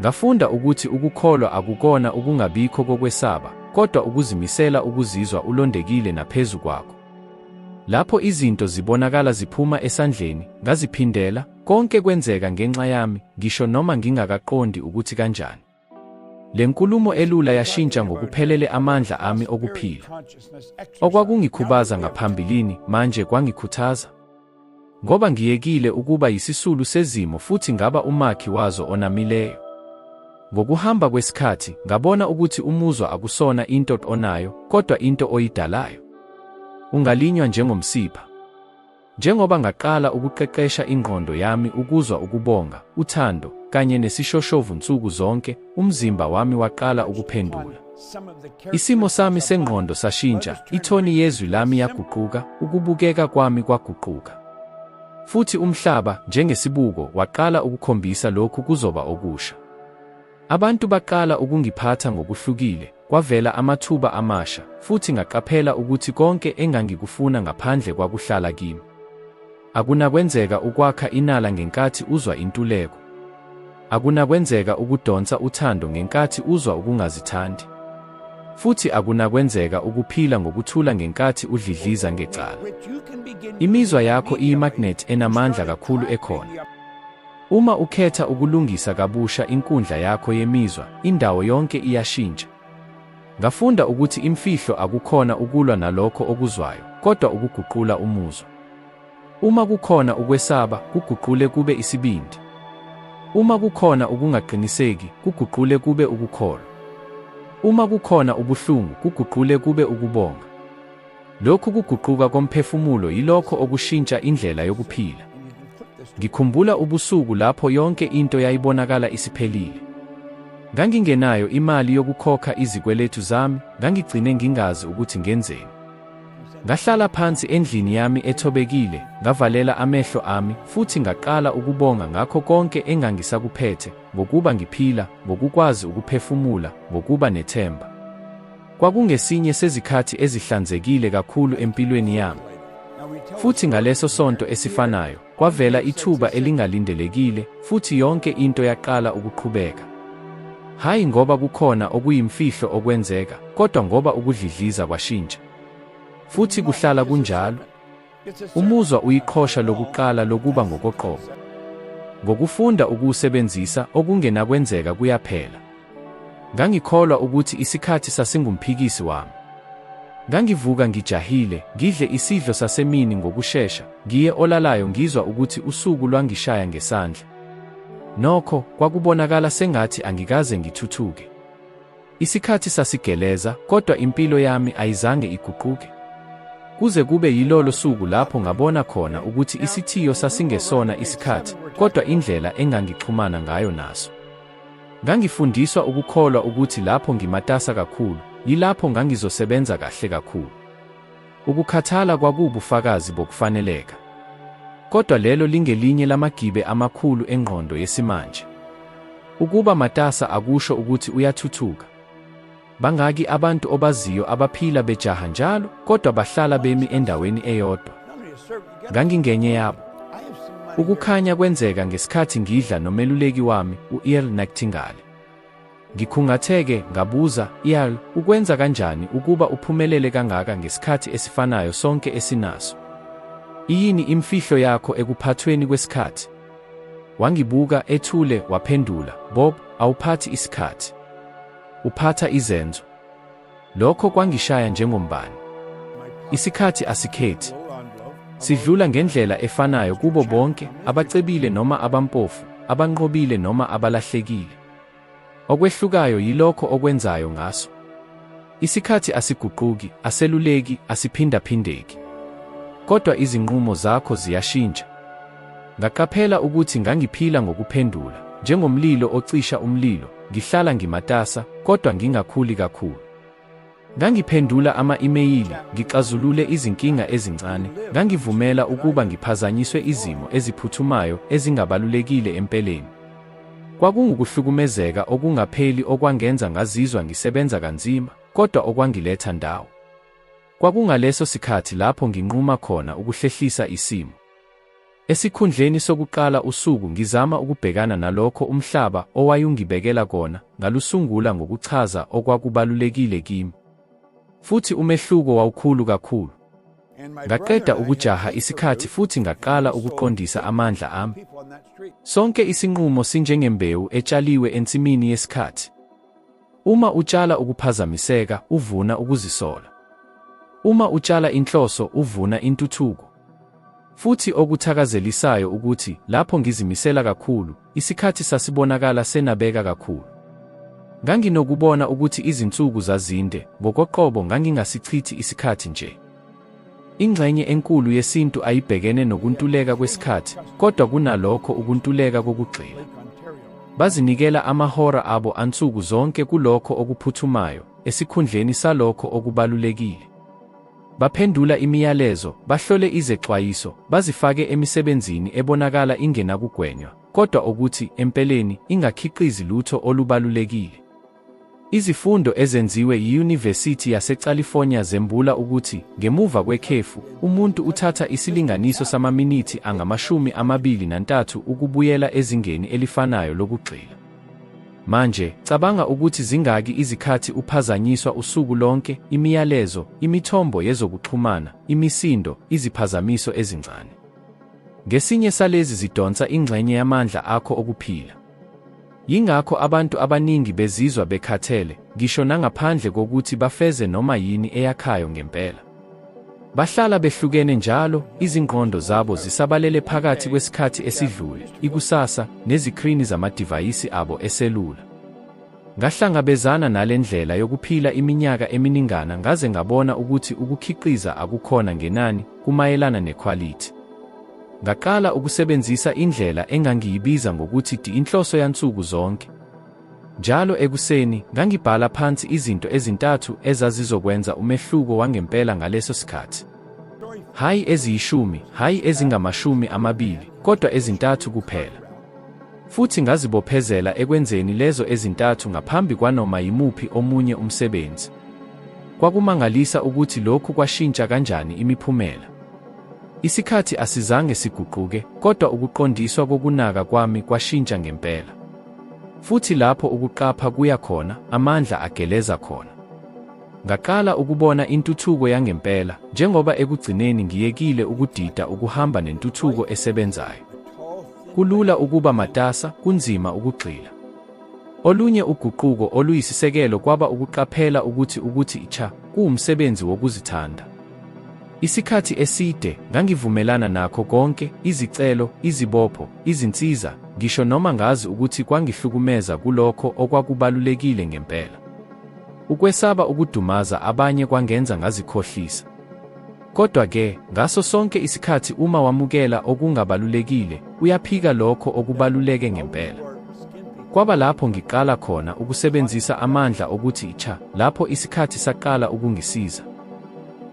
Ngafunda ukuthi ukukholwa akukona ukungabikho kokwesaba, kodwa ukuzimisela ukuzizwa ulondekile naphezu kwakho. Lapho izinto zibonakala ziphuma esandleni, ngaziphindela, Konke kwenzeka ngenxa yami, ngisho noma ngingakaqondi ukuthi kanjani. Le nkulumo elula yashintsha ngokuphelele amandla ami okuphila. Okwakungikhubaza ngaphambilini manje kwangikhuthaza. Ngoba ngiyekile ukuba yisisulu sezimo futhi ngaba umakhi wazo onamileyo. Ngokuhamba kwesikhathi, ngabona ukuthi umuzwa akusona into onayo, kodwa into oyidalayo. Ungalinywa njengomsipha. Njengoba ngaqala ukuqeqesha ingqondo yami ukuzwa ukubonga, uthando, kanye nesishoshovu nsuku zonke, umzimba wami waqala ukuphendula. Isimo sami sengqondo sashintsha, ithoni yezwi lami yaguquka, ukubukeka kwami kwaguquka. Futhi umhlaba, njengesibuko, waqala ukukhombisa lokhu kuzoba okusha. Abantu baqala ukungiphatha ngokuhlukile, kwavela amathuba amasha, futhi ngaqaphela ukuthi konke engangikufuna ngaphandle kwakuhlala kimi. Akunakwenzeka ukwakha inala ngenkathi uzwa intuleko. Akunakwenzeka ukudonsa uthando ngenkathi uzwa ukungazithandi. Futhi akunakwenzeka ukuphila ngokuthula ngenkathi udlidliza ngecala. Imizwa yakho iyimagnethi enamandla kakhulu ekhona. Uma ukhetha ukulungisa kabusha inkundla yakho yemizwa, indawo yonke iyashintsha. Ngafunda ukuthi imfihlo akukhona ukulwa nalokho okuzwayo, kodwa ukuguqula umuzwa. Uma kukhona ukwesaba, kuguqule kube isibindi. Uma kukhona ukungaqiniseki, kuguqule kube ukukholwa. Uma kukhona ubuhlungu, kuguqule kube ukubonga. Lokhu kuguquka komphefumulo yilokho okushintsha indlela yokuphila. Ngikhumbula ubusuku lapho yonke into yayibonakala isiphelile. Ngangingenayo imali yokukhokha izikweletu zami, ngangigcine ngingazi ukuthi ngenzeni. Ngahlala phansi endlini yami ethobekile, ngavalela amehlo ami, futhi ngaqala ukubonga ngakho konke engangisakuphethe, ngokuba ngiphila, ngokukwazi ukuphefumula, ngokuba nethemba. Kwakungesinye sezikhathi ezihlanzekile kakhulu empilweni yami. Futhi ngaleso sonto esifanayo, kwavela ithuba elingalindelekile, futhi yonke into yaqala ukuqhubeka. Hhayi ngoba kukhona okuyimfihlo okwenzeka, kodwa ngoba ukudlidliza kwashintsha. Futhi kuhlala kunjalo. Umuzwa uyiqhosha lokuqala lokuba ngokoqobo. Ngokufunda ukuwusebenzisa, okungenakwenzeka kuyaphela. Ngangikholwa ukuthi isikhathi sasingumphikisi wami. Ngangivuka ngijahile, ngidle isidlo sasemini ngokushesha, ngiye olalayo ngizwa ukuthi usuku lwangishaya ngesandla. Nokho, kwakubonakala sengathi angikaze ngithuthuke. Isikhathi sasigeleza, kodwa impilo yami ayizange iguquke. Kuze kube yilolo suku lapho ngabona khona ukuthi isithiyo sasingesona isikhathi, kodwa indlela engangixhumana ngayo naso. Ngangifundiswa ukukholwa ukuthi lapho ngimatasa kakhulu, yilapho ngangizosebenza kahle kakhulu. Ukukhathala kwakuwubufakazi bokufaneleka. Kodwa lelo lingelinye lamagibe amakhulu engqondo yesimanje. Ukuba matasa akusho ukuthi uyathuthuka. Bangaki abantu obaziyo abaphila bejaha njalo, kodwa bahlala bemi endaweni eyodwa? Ngangingenye yabo. Ukukhanya kwenzeka ngesikhathi ngidla nomeluleki wami, u-Earl Nightingale. Ngikhungatheke, ngabuza, Earl, ukwenza kanjani ukuba uphumelele kangaka ngesikhathi esifanayo sonke esinaso? Iyini imfihlo yakho ekuphathweni kwesikhathi? Wangibuka, ethule, waphendula, Bob, awuphathi isikhathi. Uphatha izenzo. Lokho kwangishaya njengombani. Isikhathi asikhethi. Sidlula ngendlela efanayo kubo bonke, abacebile noma abampofu, abanqobile noma abalahlekile. Okwehlukayo yilokho okwenzayo ngaso. Isikhathi asiguquki, aseluleki, asiphindaphindeki. Kodwa izinqumo zakho ziyashintsha. Ngaqaphela ukuthi ngangiphila ngokuphendula, njengomlilo ocisha umlilo, ngihlala ngimatasa, kodwa ngingakhuli kakhulu. Ngangiphendula ama-imeyili, ngixazulule izinkinga ezincane, ngangivumela ukuba ngiphazanyiswe izimo eziphuthumayo ezingabalulekile empeleni. Kwakungukuhlukumezeka okungapheli okwangenza ngazizwa ngisebenza kanzima, kodwa okwangiletha ndawo. Kwakungaleso sikhathi lapho nginquma khona ukuhlehlisa isimo. Esikhundleni sokuqala usuku ngizama ukubhekana nalokho umhlaba owayungibekela kona, ngalusungula ngokuchaza okwakubalulekile kimi. Futhi umehluko wawukhulu kakhulu. Ngaqeda ukujaha isikhathi futhi ngaqala ukuqondisa amandla ami. Sonke isinqumo sinjengembewu etshaliwe ensimini yesikhathi. Uma utshala ukuphazamiseka, uvuna ukuzisola. Uma utshala inhloso, uvuna intuthuko. Futhi okuthakazelisayo ukuthi, lapho ngizimisela kakhulu, isikhathi sasibonakala senabeka kakhulu. Nganginokubona ukuthi izinsuku zazinde, ngokoqobo ngangingasichithi isikhathi nje. Ingxenye enkulu yesintu ayibhekene nokuntuleka kwesikhathi, kodwa kunalokho ukuntuleka kokugxila. Bazinikela amahora abo ansuku zonke kulokho okuphuthumayo, esikhundleni salokho okubalulekile. Baphendula imiyalezo, bahlole izexwayiso, bazifake emisebenzini ebonakala ingenakugwenywa, kodwa okuthi, empeleni, ingakhiqizi lutho olubalulekile. Izifundo ezenziwe yiYunivesithi yaseCalifornia zembula ukuthi, ngemuva kwekhefu, umuntu uthatha isilinganiso samaminithi angama-23 ukubuyela ezingeni elifanayo lokugxila. Manje, cabanga ukuthi zingaki izikhathi uphazanyiswa usuku lonke, imiyalezo, imithombo yezokuxhumana, imisindo, iziphazamiso ezincane. Ngesinye salezi zidonsa ingxenye yamandla akho okuphila. Yingakho abantu abaningi bezizwa bekhathele, ngisho nangaphandle kokuthi bafeze noma yini eyakhayo ngempela. Bahlala behlukene njalo, izingqondo zabo zisabalele phakathi kwesikhathi esidlule, ikusasa, nezikrini zamadivayisi abo eselula. Ngahlangabezana nale ndlela yokuphila iminyaka eminingana ngaze ngabona ukuthi ukukhiqiza akukhona ngenani, kumayelana nekhwalithi. Ngaqala ukusebenzisa indlela engangiyibiza ngokuthi inhloso yansuku zonke. Njalo ekuseni, ngangibhala phansi izinto ezintathu ezazizokwenza umehluko wangempela ngaleso sikhathi. Hhayi eziyishumi, hhayi ezingamashumi amabili, kodwa ezintathu kuphela. Futhi ngazibophezela ekwenzeni lezo ezintathu ngaphambi kwanoma yimuphi omunye umsebenzi. Kwakumangalisa ukuthi lokhu kwashintsha kanjani imiphumela. Isikhathi asizange siguquke, kodwa ukuqondiswa kokunaka kwami kwashintsha ngempela. Futhi lapho ukuqapha kuya khona, amandla ageleza khona. Ngaqala ukubona intuthuko yangempela, njengoba ekugcineni ngiyekile ukudida ukuhamba nentuthuko esebenzayo. Kulula ukuba matasa, kunzima ukugxila. Olunye uguquko oluyisisekelo kwaba ukuqaphela ukuthi ukuthi cha kuwumsebenzi wokuzithanda. Isikhathi eside, ngangivumelana nakho konke, izicelo, izibopho, izinsiza, ngisho noma ngazi ukuthi kwangihlukumeza kulokho okwakubalulekile ngempela. Ukwesaba ukudumaza abanye kwangenza ngazikhohlisa. Kodwa-ke, ngaso sonke isikhathi uma wamukela okungabalulekile, uyaphika lokho okubaluleke ngempela. Kwaba lapho ngiqala khona ukusebenzisa amandla okuthi cha, lapho isikhathi saqala ukungisiza.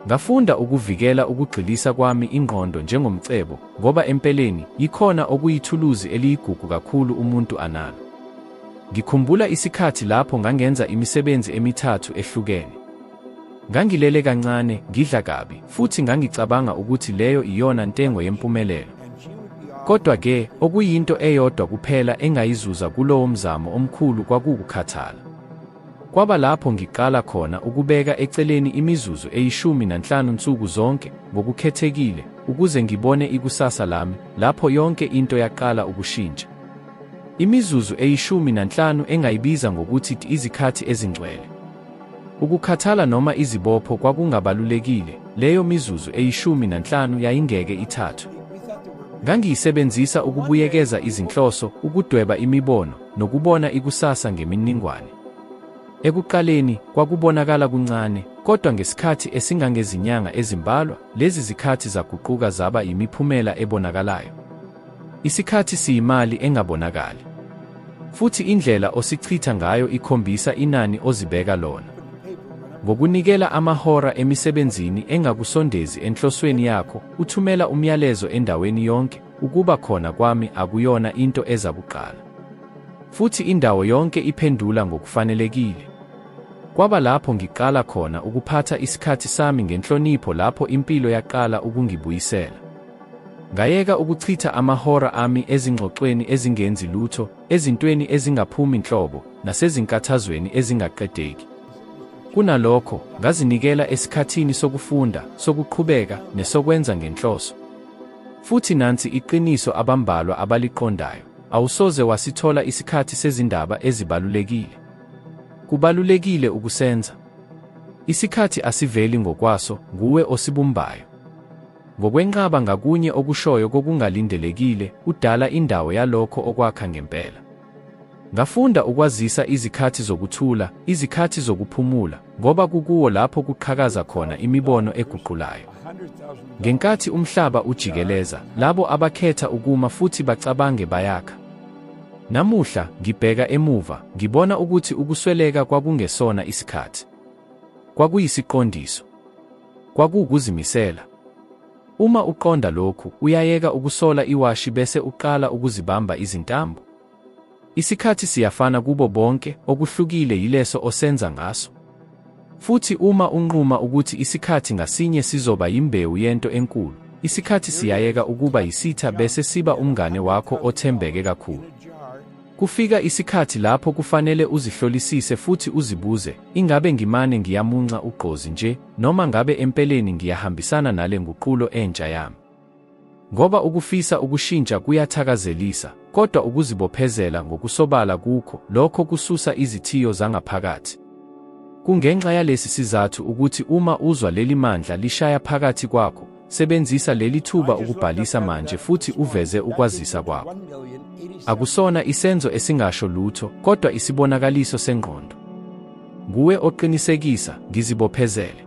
Ngafunda ukuvikela ukugxilisa kwami ingqondo njengomcebo, ngoba empeleni, yikhona okuyithuluzi eliyigugu kakhulu umuntu analo. Ngikhumbula isikhathi lapho ngangenza imisebenzi emithathu ehlukene. Ngangilele kancane, ngidla kabi, futhi ngangicabanga ukuthi leyo iyona ntengo yempumelelo. Kodwa-ke, okuyinto eyodwa kuphela engayizuza kulowo mzamo omkhulu kwakuwukukhathala. Kwaba lapho ngiqala khona ukubeka eceleni imizuzu eyishumi nanhlanu nsuku zonke, ngokukhethekile, ukuze ngibone ikusasa lami, lapho yonke into yaqala ukushintsha. Imizuzu eyishumi nanhlanu engayibiza ngokuthi izikhathi ezingcwele. Ukukhathala noma izibopho kwakungabalulekile, leyo mizuzu eyishumi nanhlanu yayingeke ithathwe. Ngangiyisebenzisa ukubuyekeza izinhloso, ukudweba imibono, nokubona ikusasa ngemininingwane. Ekuqaleni, kwakubonakala kuncane, kodwa ngesikhathi esingangezinyanga ezimbalwa, lezi zikhathi zaguquka zaba yimiphumela ebonakalayo. Isikhathi siyimali engabonakali. Futhi indlela osichitha ngayo ikhombisa inani ozibeka lona. Ngokunikela amahora emisebenzini engakusondezi enhlosweni yakho, uthumela umyalezo endaweni yonke, ukuba khona kwami akuyona into eza kuqala. Futhi indawo yonke iphendula ngokufanelekile. Kwaba lapho ngiqala khona ukuphatha isikhathi sami ngenhlonipho lapho impilo yaqala ukungibuyisela. Ngayeka ukuchitha amahora ami ezingxoxweni ezingenzi lutho, ezintweni ezingaphumi nhlobo, nasezinkathazweni ezingaqedeki. Kunalokho, ngazinikela esikhathini sokufunda, sokuqhubeka, nesokwenza ngenhloso. Futhi nansi iqiniso abambalwa abaliqondayo, awusoze wasithola isikhathi sezindaba ezibalulekile. Kubalulekile ukusenza. Isikhathi asiveli ngokwaso, nguwe osibumbayo. Ngokwenqaba ngakunye okushoyo kokungalindelekile, udala indawo yalokho okwakha ngempela. Ngafunda ukwazisa izikhathi zokuthula, izikhathi zokuphumula, ngoba kukuwo lapho kuqhakaza khona imibono eguqulayo. Ngenkathi umhlaba ujikeleza, labo abakhetha ukuma futhi bacabange bayakha. Namuhla, ngibheka emuva, ngibona ukuthi ukusweleka kwakungesona isikhathi. Kwakuyisiqondiso. Kwakuwukuzimisela. Uma uqonda lokhu, uyayeka ukusola iwashi bese uqala ukuzibamba izintambo. Isikhathi siyafana kubo bonke, okuhlukile yileso osenza ngaso. Futhi uma unquma ukuthi isikhathi ngasinye sizoba yimbewu yento enkulu, isikhathi siyayeka ukuba yisitha bese siba umngane wakho othembeke kakhulu. Kufika isikhathi lapho kufanele uzihlolisise futhi uzibuze, Ingabe ngimane ngiyamunca ugqozi nje, noma ngabe empeleni ngiyahambisana nale nguqulo entsha yami? Ngoba ukufisa ukushintsha kuyathakazelisa, kodwa ukuzibophezela ngokusobala kukho, lokho kususa izithiyo zangaphakathi. Kungenxa yalesi sizathu ukuthi uma uzwa leli mandla lishaya phakathi kwakho, sebenzisa leli thuba ukubhalisa manje futhi uveze ukwazisa kwakho. Akusona isenzo esingasho lutho, kodwa isibonakaliso sengqondo. Nguwe oqinisekisa, ngizibophezele.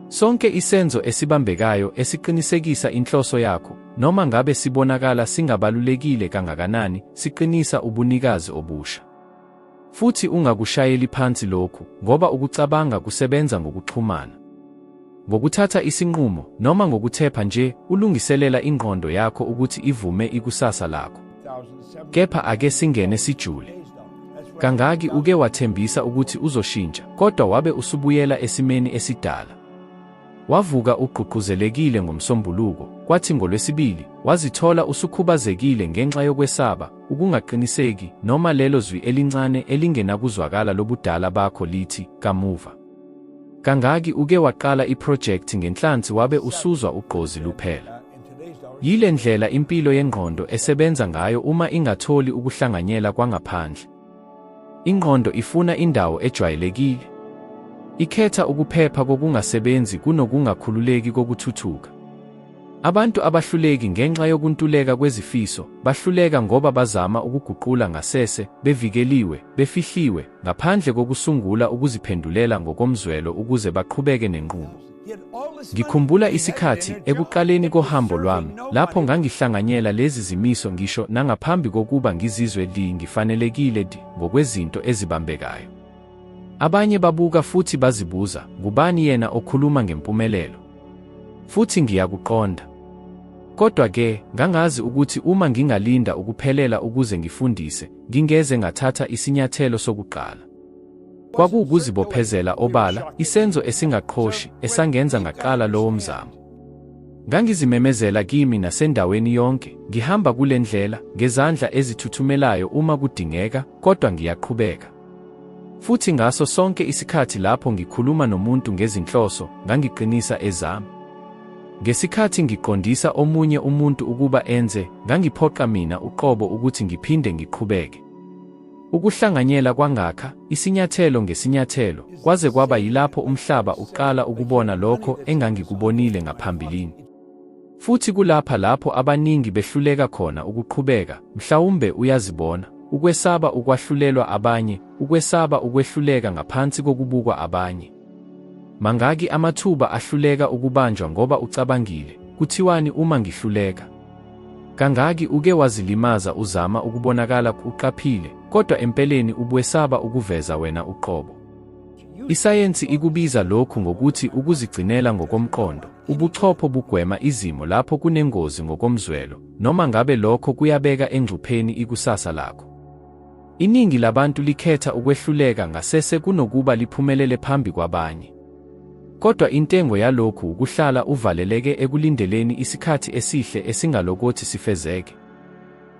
Sonke isenzo esibambekayo esiqinisekisa inhloso yakho, noma ngabe sibonakala singabalulekile kangakanani, siqinisa ubunikazi obusha. Futhi ungakushayeli phansi lokhu, ngoba ukucabanga kusebenza ngokuxhumana. Ngokuthatha isinqumo, noma ngokuthepha nje, ulungiselela ingqondo yakho ukuthi ivume ikusasa lakho. Kepha ake singene sijule. Kangaki uke wathembisa ukuthi uzoshintsha, kodwa wabe usubuyela esimeni esidala? Wavuka ugqugquzelekile ngoMsombuluko, kwathi ngoLwesibili, wazithola usukhubazekile ngenxa yokwesaba, ukungaqiniseki, noma lelo zwi elincane elingenakuzwakala lobudala bakho lithi, kamuva. Kangaki uke waqala iphrojekthi ngenhlansi wabe usuzwa ugqozi luphela? Yile ndlela impilo yengqondo esebenza ngayo uma ingatholi ukuhlanganyela kwangaphandle. Ingqondo ifuna indawo ejwayelekile. Ikhetha ukuphepha kokungasebenzi kunokungakhululeki kokuthuthuka. Abantu abahluleki ngenxa yokuntuleka kwezifiso, bahluleka ngoba bazama ukuguqula ngasese, bevikeliwe, befihliwe, ngaphandle kokusungula ukuziphendulela ngokomzwelo ukuze baqhubeke nenqubo. Ngikhumbula isikhathi, ekuqaleni kohambo lwami, lapho ngangihlanganyela lezi zimiso ngisho nangaphambi kokuba ngizizwe di ngifanelekile di ngokwezinto ezibambekayo. Abanye babuka futhi bazibuza, ngubani yena okhuluma ngempumelelo? Futhi ngiyakuqonda. Kodwa-ke, ngangazi ukuthi uma ngingalinda ukuphelela ukuze ngifundise, ngingeze ngathatha isinyathelo sokuqala. Kwakuwukuzibophezela obala, isenzo esingaqhoshi, esangenza ngaqala lowo mzamo. Ngangizimemezela kimi nasendaweni yonke, ngihamba kule ndlela, ngezandla ezithuthumelayo uma kudingeka, kodwa ngiyaqhubeka. Futhi ngaso sonke isikhathi lapho ngikhuluma nomuntu ngezinhloso, ngangiqinisa ezami. Ngesikhathi ngiqondisa omunye umuntu ukuba enze, ngangiphoqa mina uqobo ukuthi ngiphinde ngiqhubeke. Ukuhlanganyela kwangakha, isinyathelo ngesinyathelo, kwaze kwaba yilapho umhlaba uqala ukubona lokho engangikubonile ngaphambilini. Futhi kulapha lapho abaningi behluleka khona ukuqhubeka, mhlawumbe uyazibona, ukwesaba ukwahlulelwa abanye, ukwesaba ukwehluleka ngaphansi kokubukwa abanye. Mangaki amathuba ahluleka ukubanjwa ngoba ucabangile, kuthiwani uma ngihluleka? Kangaki uke wazilimaza uzama ukubonakala uqaphile, kodwa empeleni ubuwesaba ukuveza wena uqobo? Isayensi ikubiza lokhu ngokuthi ukuzigcinela ngokomqondo. Ubuchopho bugwema izimo lapho kunengozi ngokomzwelo, noma ngabe lokho kuyabeka engcupheni ikusasa lakho. Iningi labantu likhetha ukwehluleka ngasese kunokuba liphumelele phambi kwabanye. Kodwa intengo yalokhu wukuhlala uvaleleke ekulindeleni isikhathi esihle esingalokothi sifezeke.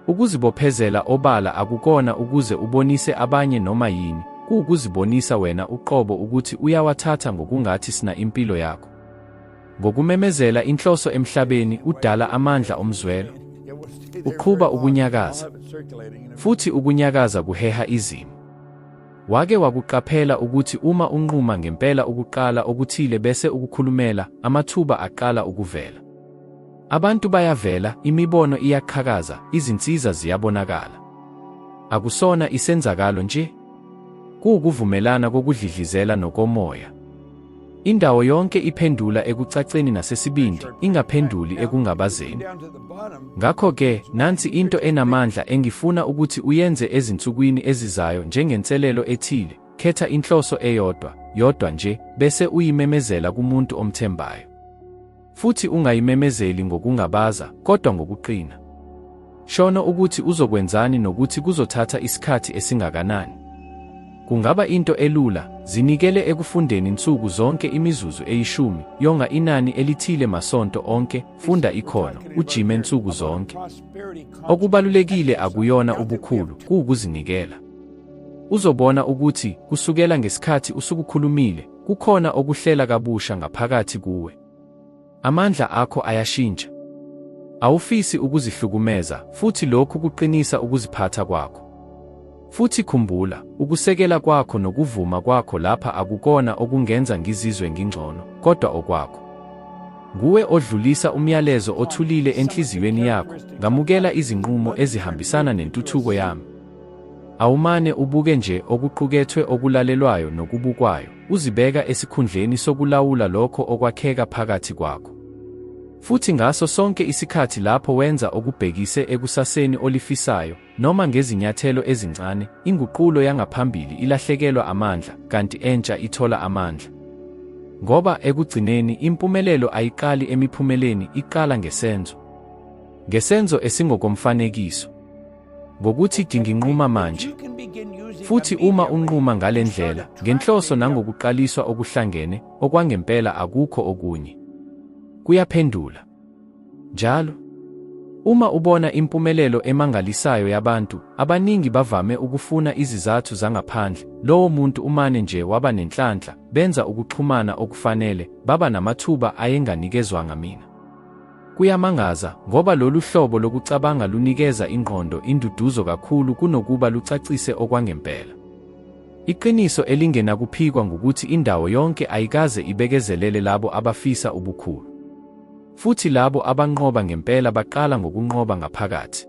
Ukuzibophezela obala akukona ukuze ubonise abanye noma yini, kuwukuzibonisa wena uqobo ukuthi uyawathatha ngokungathi sina impilo yakho. Ngokumemezela inhloso emhlabeni, udala amandla omzwelo. Uqhuba ukunyakaza. Futhi ukunyakaza kuheha izimo. Wake wakuqaphela ukuthi uma unquma ngempela ukuqala okuthile bese ukukhulumela, amathuba aqala ukuvela. Abantu bayavela, imibono iyaqhakaza, izinsiza ziyabonakala. Akusona isenzakalo nje. Kuwukuvumelana kokudlidlizela nokomoya. Indawo yonke iphendula ekucaceni nasesibindi, ingaphenduli ekungabazeni. Ngakho-ke, nansi into enamandla engifuna ukuthi uyenze ezinsukwini ezizayo njengenselelo ethile, khetha inhloso eyodwa, yodwa nje, bese uyimemezela kumuntu omthembayo. Futhi ungayimemezeli ngokungabaza, kodwa ngokuqina. Shono ukuthi uzokwenzani nokuthi kuzothatha isikhathi esingakanani. Kungaba into elula, zinikele ekufundeni nsuku zonke imizuzu eyishumi, yonga inani elithile masonto onke, funda ikhono, ujime nsuku zonke. Okubalulekile akuyona ubukhulu, kuwukuzinikela. Uzobona ukuthi, kusukela ngesikhathi usukukhulumile, kukhona okuhlela kabusha ngaphakathi kuwe. Amandla akho ayashintsha. Awufisi ukuzihlukumeza, futhi lokhu kuqinisa ukuziphatha kwakho. Futhi khumbula, ukusekela kwakho nokuvuma kwakho lapha akukona okungenza ngizizwe ngingcono, kodwa okwakho. Nguwe odlulisa umyalezo othulile enhliziyweni yakho, ngamukela izinqumo ezihambisana nentuthuko yami. Awumane ubuke nje okuqukethwe okulalelwayo nokubukwayo, uzibeka esikhundleni sokulawula lokho okwakheka phakathi kwakho. Futhi ngaso sonke isikhathi lapho wenza okubhekise ekusaseni olifisayo, noma ngezinyathelo ezincane, inguqulo yangaphambili ilahlekelwa amandla, kanti entsha ithola amandla. Ngoba, ekugcineni, impumelelo ayiqali emiphumeleni, iqala ngesenzo. Ngesenzo esingokomfanekiso. Ngokuthi nginquma manje. Futhi uma unquma ngale ndlela, ngenhloso nangokuqaliswa okuhlangene, okwangempela akukho okunye. Kuyaphendula. Njalo. Uma ubona impumelelo emangalisayo yabantu, abaningi bavame ukufuna izizathu zangaphandle, lowo muntu umane nje waba nenhlanhla, benza ukuxhumana okufanele, baba namathuba ayenganikezwanga mina. Kuyamangaza, ngoba lolu hlobo lokucabanga lunikeza ingqondo induduzo kakhulu kunokuba lucacise okwangempela. Iqiniso elingenakuphikwa ngukuthi indawo yonke ayikaze ibekezelele labo abafisa ubukhulu. Futhi labo abanqoba ngempela baqala ngokunqoba ngaphakathi.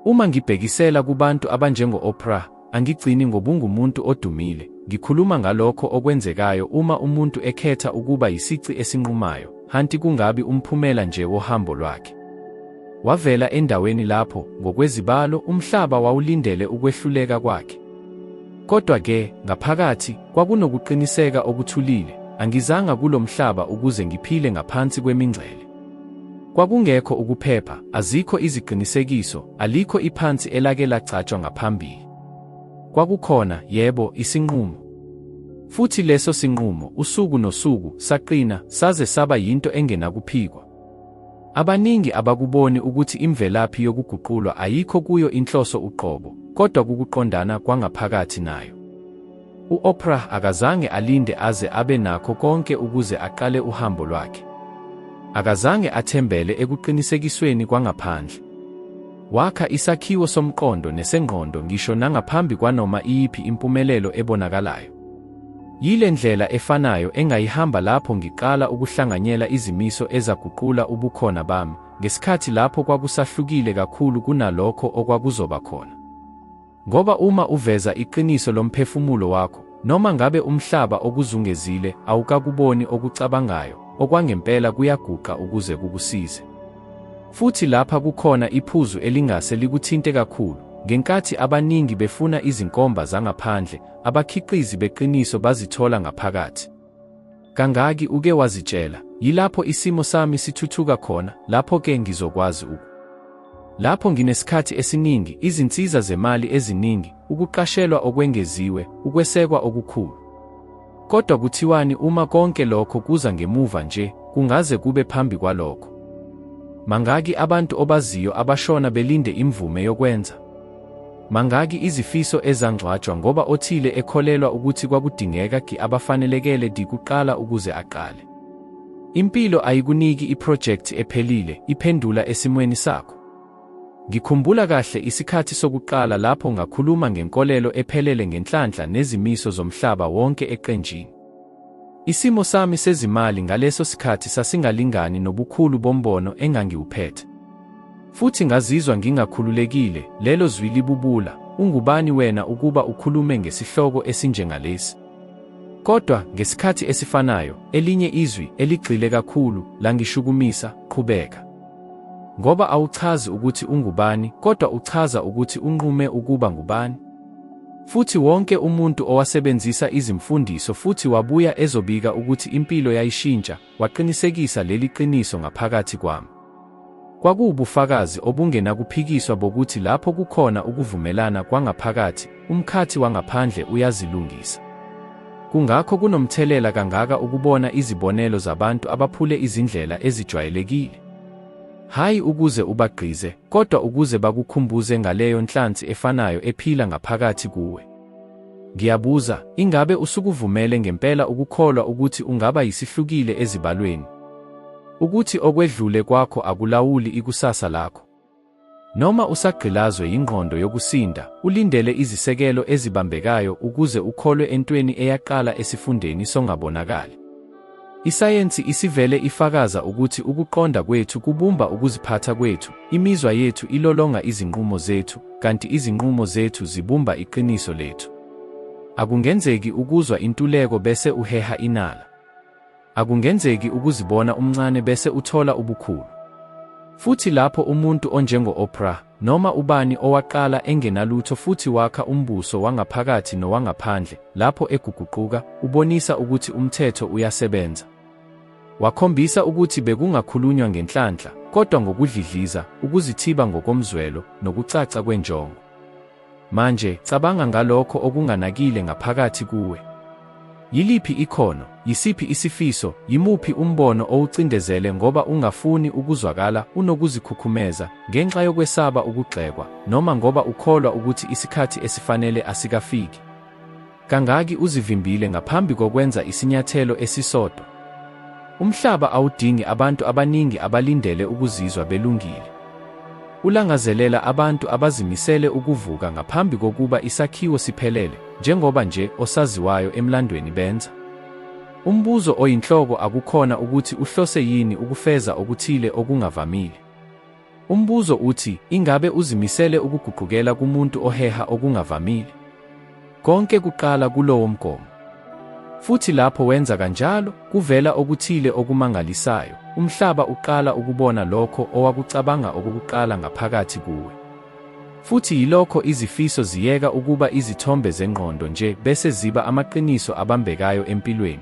Uma ngibhekisela kubantu abanjengo-Oprah, angigcini ngobungumuntu odumile, ngikhuluma ngalokho okwenzekayo uma umuntu ekhetha ukuba yisici esinqumayo, hanti kungabi umphumela nje wohambo lwakhe. Wavela endaweni lapho, ngokwezibalo, umhlaba wawulindele ukwehluleka kwakhe. Kodwa-ke, ngaphakathi, kwakunokuqiniseka okuthulile, Angizanga kulo mhlaba ukuze ngiphile ngaphansi kwemingcele. Kwakungekho ukuphepha, azikho iziqinisekiso, alikho iphansi elake lagcatshwa ngaphambili. Kwakukhona, yebo, isinqumo. Futhi leso sinqumo, usuku nosuku, saqina, saze saba yinto engenakuphikwa. Abaningi abakuboni ukuthi imvelaphi yokuguqulwa ayikho kuyo inhloso uqobo, kodwa kukuqondana kwangaphakathi nayo. U-Oprah akazange alinde aze abe nakho konke ukuze aqale uhambo lwakhe. Akazange athembele ekuqinisekisweni kwangaphandle. Wakha isakhiwo somqondo nesengqondo ngisho nangaphambi kwanoma iyiphi impumelelo ebonakalayo. Yile ndlela efanayo engayihamba lapho ngiqala ukuhlanganyela izimiso ezaguqula ubukhona bami, ngesikhathi lapho kwakusahlukile kakhulu kunalokho okwakuzoba khona. Ngoba uma uveza iqiniso lomphefumulo wakho, noma ngabe umhlaba okuzungezile awukakuboni okucabangayo, okwangempela kuyaguqa ukuze kukusize. Futhi lapha kukhona iphuzu elingase likuthinte kakhulu, ngenkathi abaningi befuna izinkomba zangaphandle, abakhiqizi beqiniso bazithola ngaphakathi. Kangaki uke wazitshela, Yilapho isimo sami sithuthuka khona, lapho-ke ngizokwazi uku. Lapho nginesikhathi esiningi, izinsiza zemali eziningi, ukuqashelwa okwengeziwe, ukwesekwa okukhulu. Kodwa kuthiwani uma konke lokho kuza ngemuva nje, kungaze kube phambi kwalokho? Mangaki abantu obaziyo abashona belinde imvume yokwenza? Mangaki izifiso ezangcwatshwa ngoba othile ekholelwa ukuthi kwakudingeka gi abafanelekele di kuqala ukuze aqale? Impilo ayikuniki iphrojekthi ephelile, iphendula esimweni sakho. Ngikhumbula kahle isikhathi sokuqala lapho ngakhuluma ngenkolelo ephelele ngenhlanhla nezimiso zomhlaba wonke eqenjini. Isimo sami sezimali ngaleso sikhathi sasingalingani nobukhulu bombono engangiwuphethe. Futhi ngazizwa ngingakhululekile, lelo zwi libubula, Ungubani wena ukuba ukhulume ngesihloko esinjengalesi? Kodwa, ngesikhathi esifanayo, elinye izwi, eligxile kakhulu, langishukumisa, Qhubeka. Ngoba awuchazi ukuthi ungubani, kodwa uchaza ukuthi unqume ukuba ngubani. Futhi wonke umuntu owasebenzisa izimfundiso futhi wabuya ezobika ukuthi impilo yayishintsha, waqinisekisa leli qiniso ngaphakathi kwami. Kwakuwubufakazi obungenakuphikiswa bokuthi lapho kukhona ukuvumelana kwangaphakathi, umkhathi wangaphandle uyazilungisa. Kungakho kunomthelela kangaka ukubona izibonelo zabantu abaphule izindlela ezijwayelekile. Hhayi ukuze ubagqize, kodwa ukuze bakukhumbuze ngaleyo nhlansi efanayo ephila ngaphakathi kuwe. Ngiyabuza, ingabe usukuvumele ngempela ukukholwa ukuthi ungaba yisihlukile ezibalweni? Ukuthi okwedlule kwakho akulawuli ikusasa lakho? Noma usagqilazwe yingqondo yokusinda, ulindele izisekelo ezibambekayo ukuze ukholwe entweni eyaqala esifundeni songabonakali? Isayensi isivele ifakaza ukuthi ukuqonda kwethu kubumba ukuziphatha kwethu, imizwa yethu ilolonga izinqumo zethu, kanti izinqumo zethu zibumba iqiniso lethu. Akungenzeki ukuzwa intuleko bese uheha inala. Akungenzeki ukuzibona umncane bese uthola ubukhulu. Futhi lapho umuntu onjengo-Oprah, noma ubani owaqala engenalutho futhi wakha umbuso wangaphakathi nowangaphandle, lapho eguguquka, ubonisa ukuthi umthetho uyasebenza. Wakhombisa ukuthi bekungakhulunywa ngenhlanhla, kodwa ngokudlidliza, ukuzithiba ngokomzwelo, nokucaca kwenjongo. Manje, cabanga ngalokho okunganakile ngaphakathi kuwe. Yiliphi ikhono, yisiphi isifiso, yimuphi umbono owucindezele ngoba ungafuni ukuzwakala unokuzikhukhumeza, ngenxa yokwesaba ukugxekwa, noma ngoba ukholwa ukuthi isikhathi esifanele asikafiki? Kangaki uzivimbile ngaphambi kokwenza isinyathelo esisodwa? Umhlaba awudingi abantu abaningi abalindele ukuzizwa belungile. Ulangazelela abantu abazimisele ukuvuka ngaphambi kokuba isakhiwo siphelele, njengoba nje osaziwayo emlandweni benza. Umbuzo oyinhloko akukhona ukuthi uhlose yini ukufeza okuthile okungavamile. Umbuzo uthi, ingabe uzimisele ukuguqukela kumuntu oheha okungavamile? Konke kuqala kulowo mgomo. Futhi lapho wenza kanjalo, kuvela okuthile okumangalisayo, umhlaba uqala ukubona lokho owakucabanga okokuqala ngaphakathi kuwe. Futhi yilokho izifiso ziyeka ukuba izithombe zengqondo nje bese ziba amaqiniso abambekayo empilweni.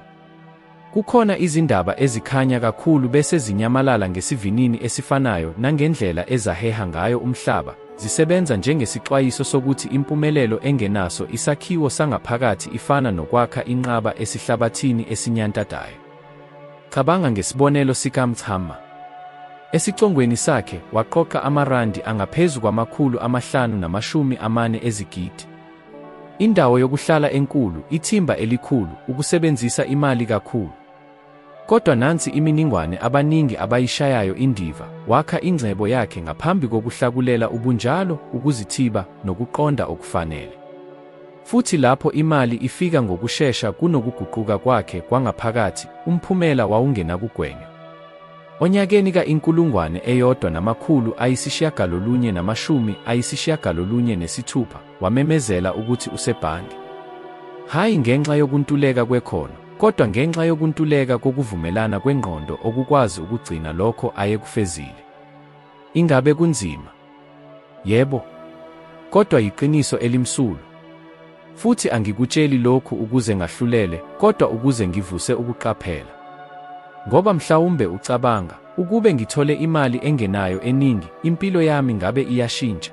Kukhona izindaba ezikhanya kakhulu bese zinyamalala ngesivinini esifanayo nangendlela ezaheha ngayo umhlaba, zisebenza njengesixwayiso sokuthi impumelelo engenaso isakhiwo sangaphakathi ifana nokwakha inqaba esihlabathini esinyantadayo. Cabanga ngesibonelo sikaMc Hammer. Esicongweni sakhe, waqoqa amarandi angaphezu kwama-540 ezigidi. Indawo yokuhlala enkulu, ithimba elikhulu, ukusebenzisa imali kakhulu. Kodwa nansi iminingwane abaningi abayishayayo indiva, wakha ingcebo yakhe ngaphambi kokuhlakulela ubunjalo, ukuzithiba, nokuqonda okufanele. Futhi lapho imali ifika ngokushesha kunokuguquka kwakhe kwangaphakathi, umphumela wawungenakugwenywa. Onyakeni ka-1996 wamemezela ukuthi usebhange. Hhayi ngenxa yokuntuleka kwekhono, kodwa ngenxa yokuntuleka kokuvumelana kwengqondo okukwazi ukugcina lokho ayekufezile. Ingabe kunzima? Yebo. Kodwa yiqiniso elimsulwa. Futhi angikutsheli lokhu ukuze ngahlulele, kodwa ukuze ngivuse ukuqaphela. Ngoba mhlawumbe ucabanga, ukube ngithole imali engenayo eningi, impilo yami ngabe iyashintsha.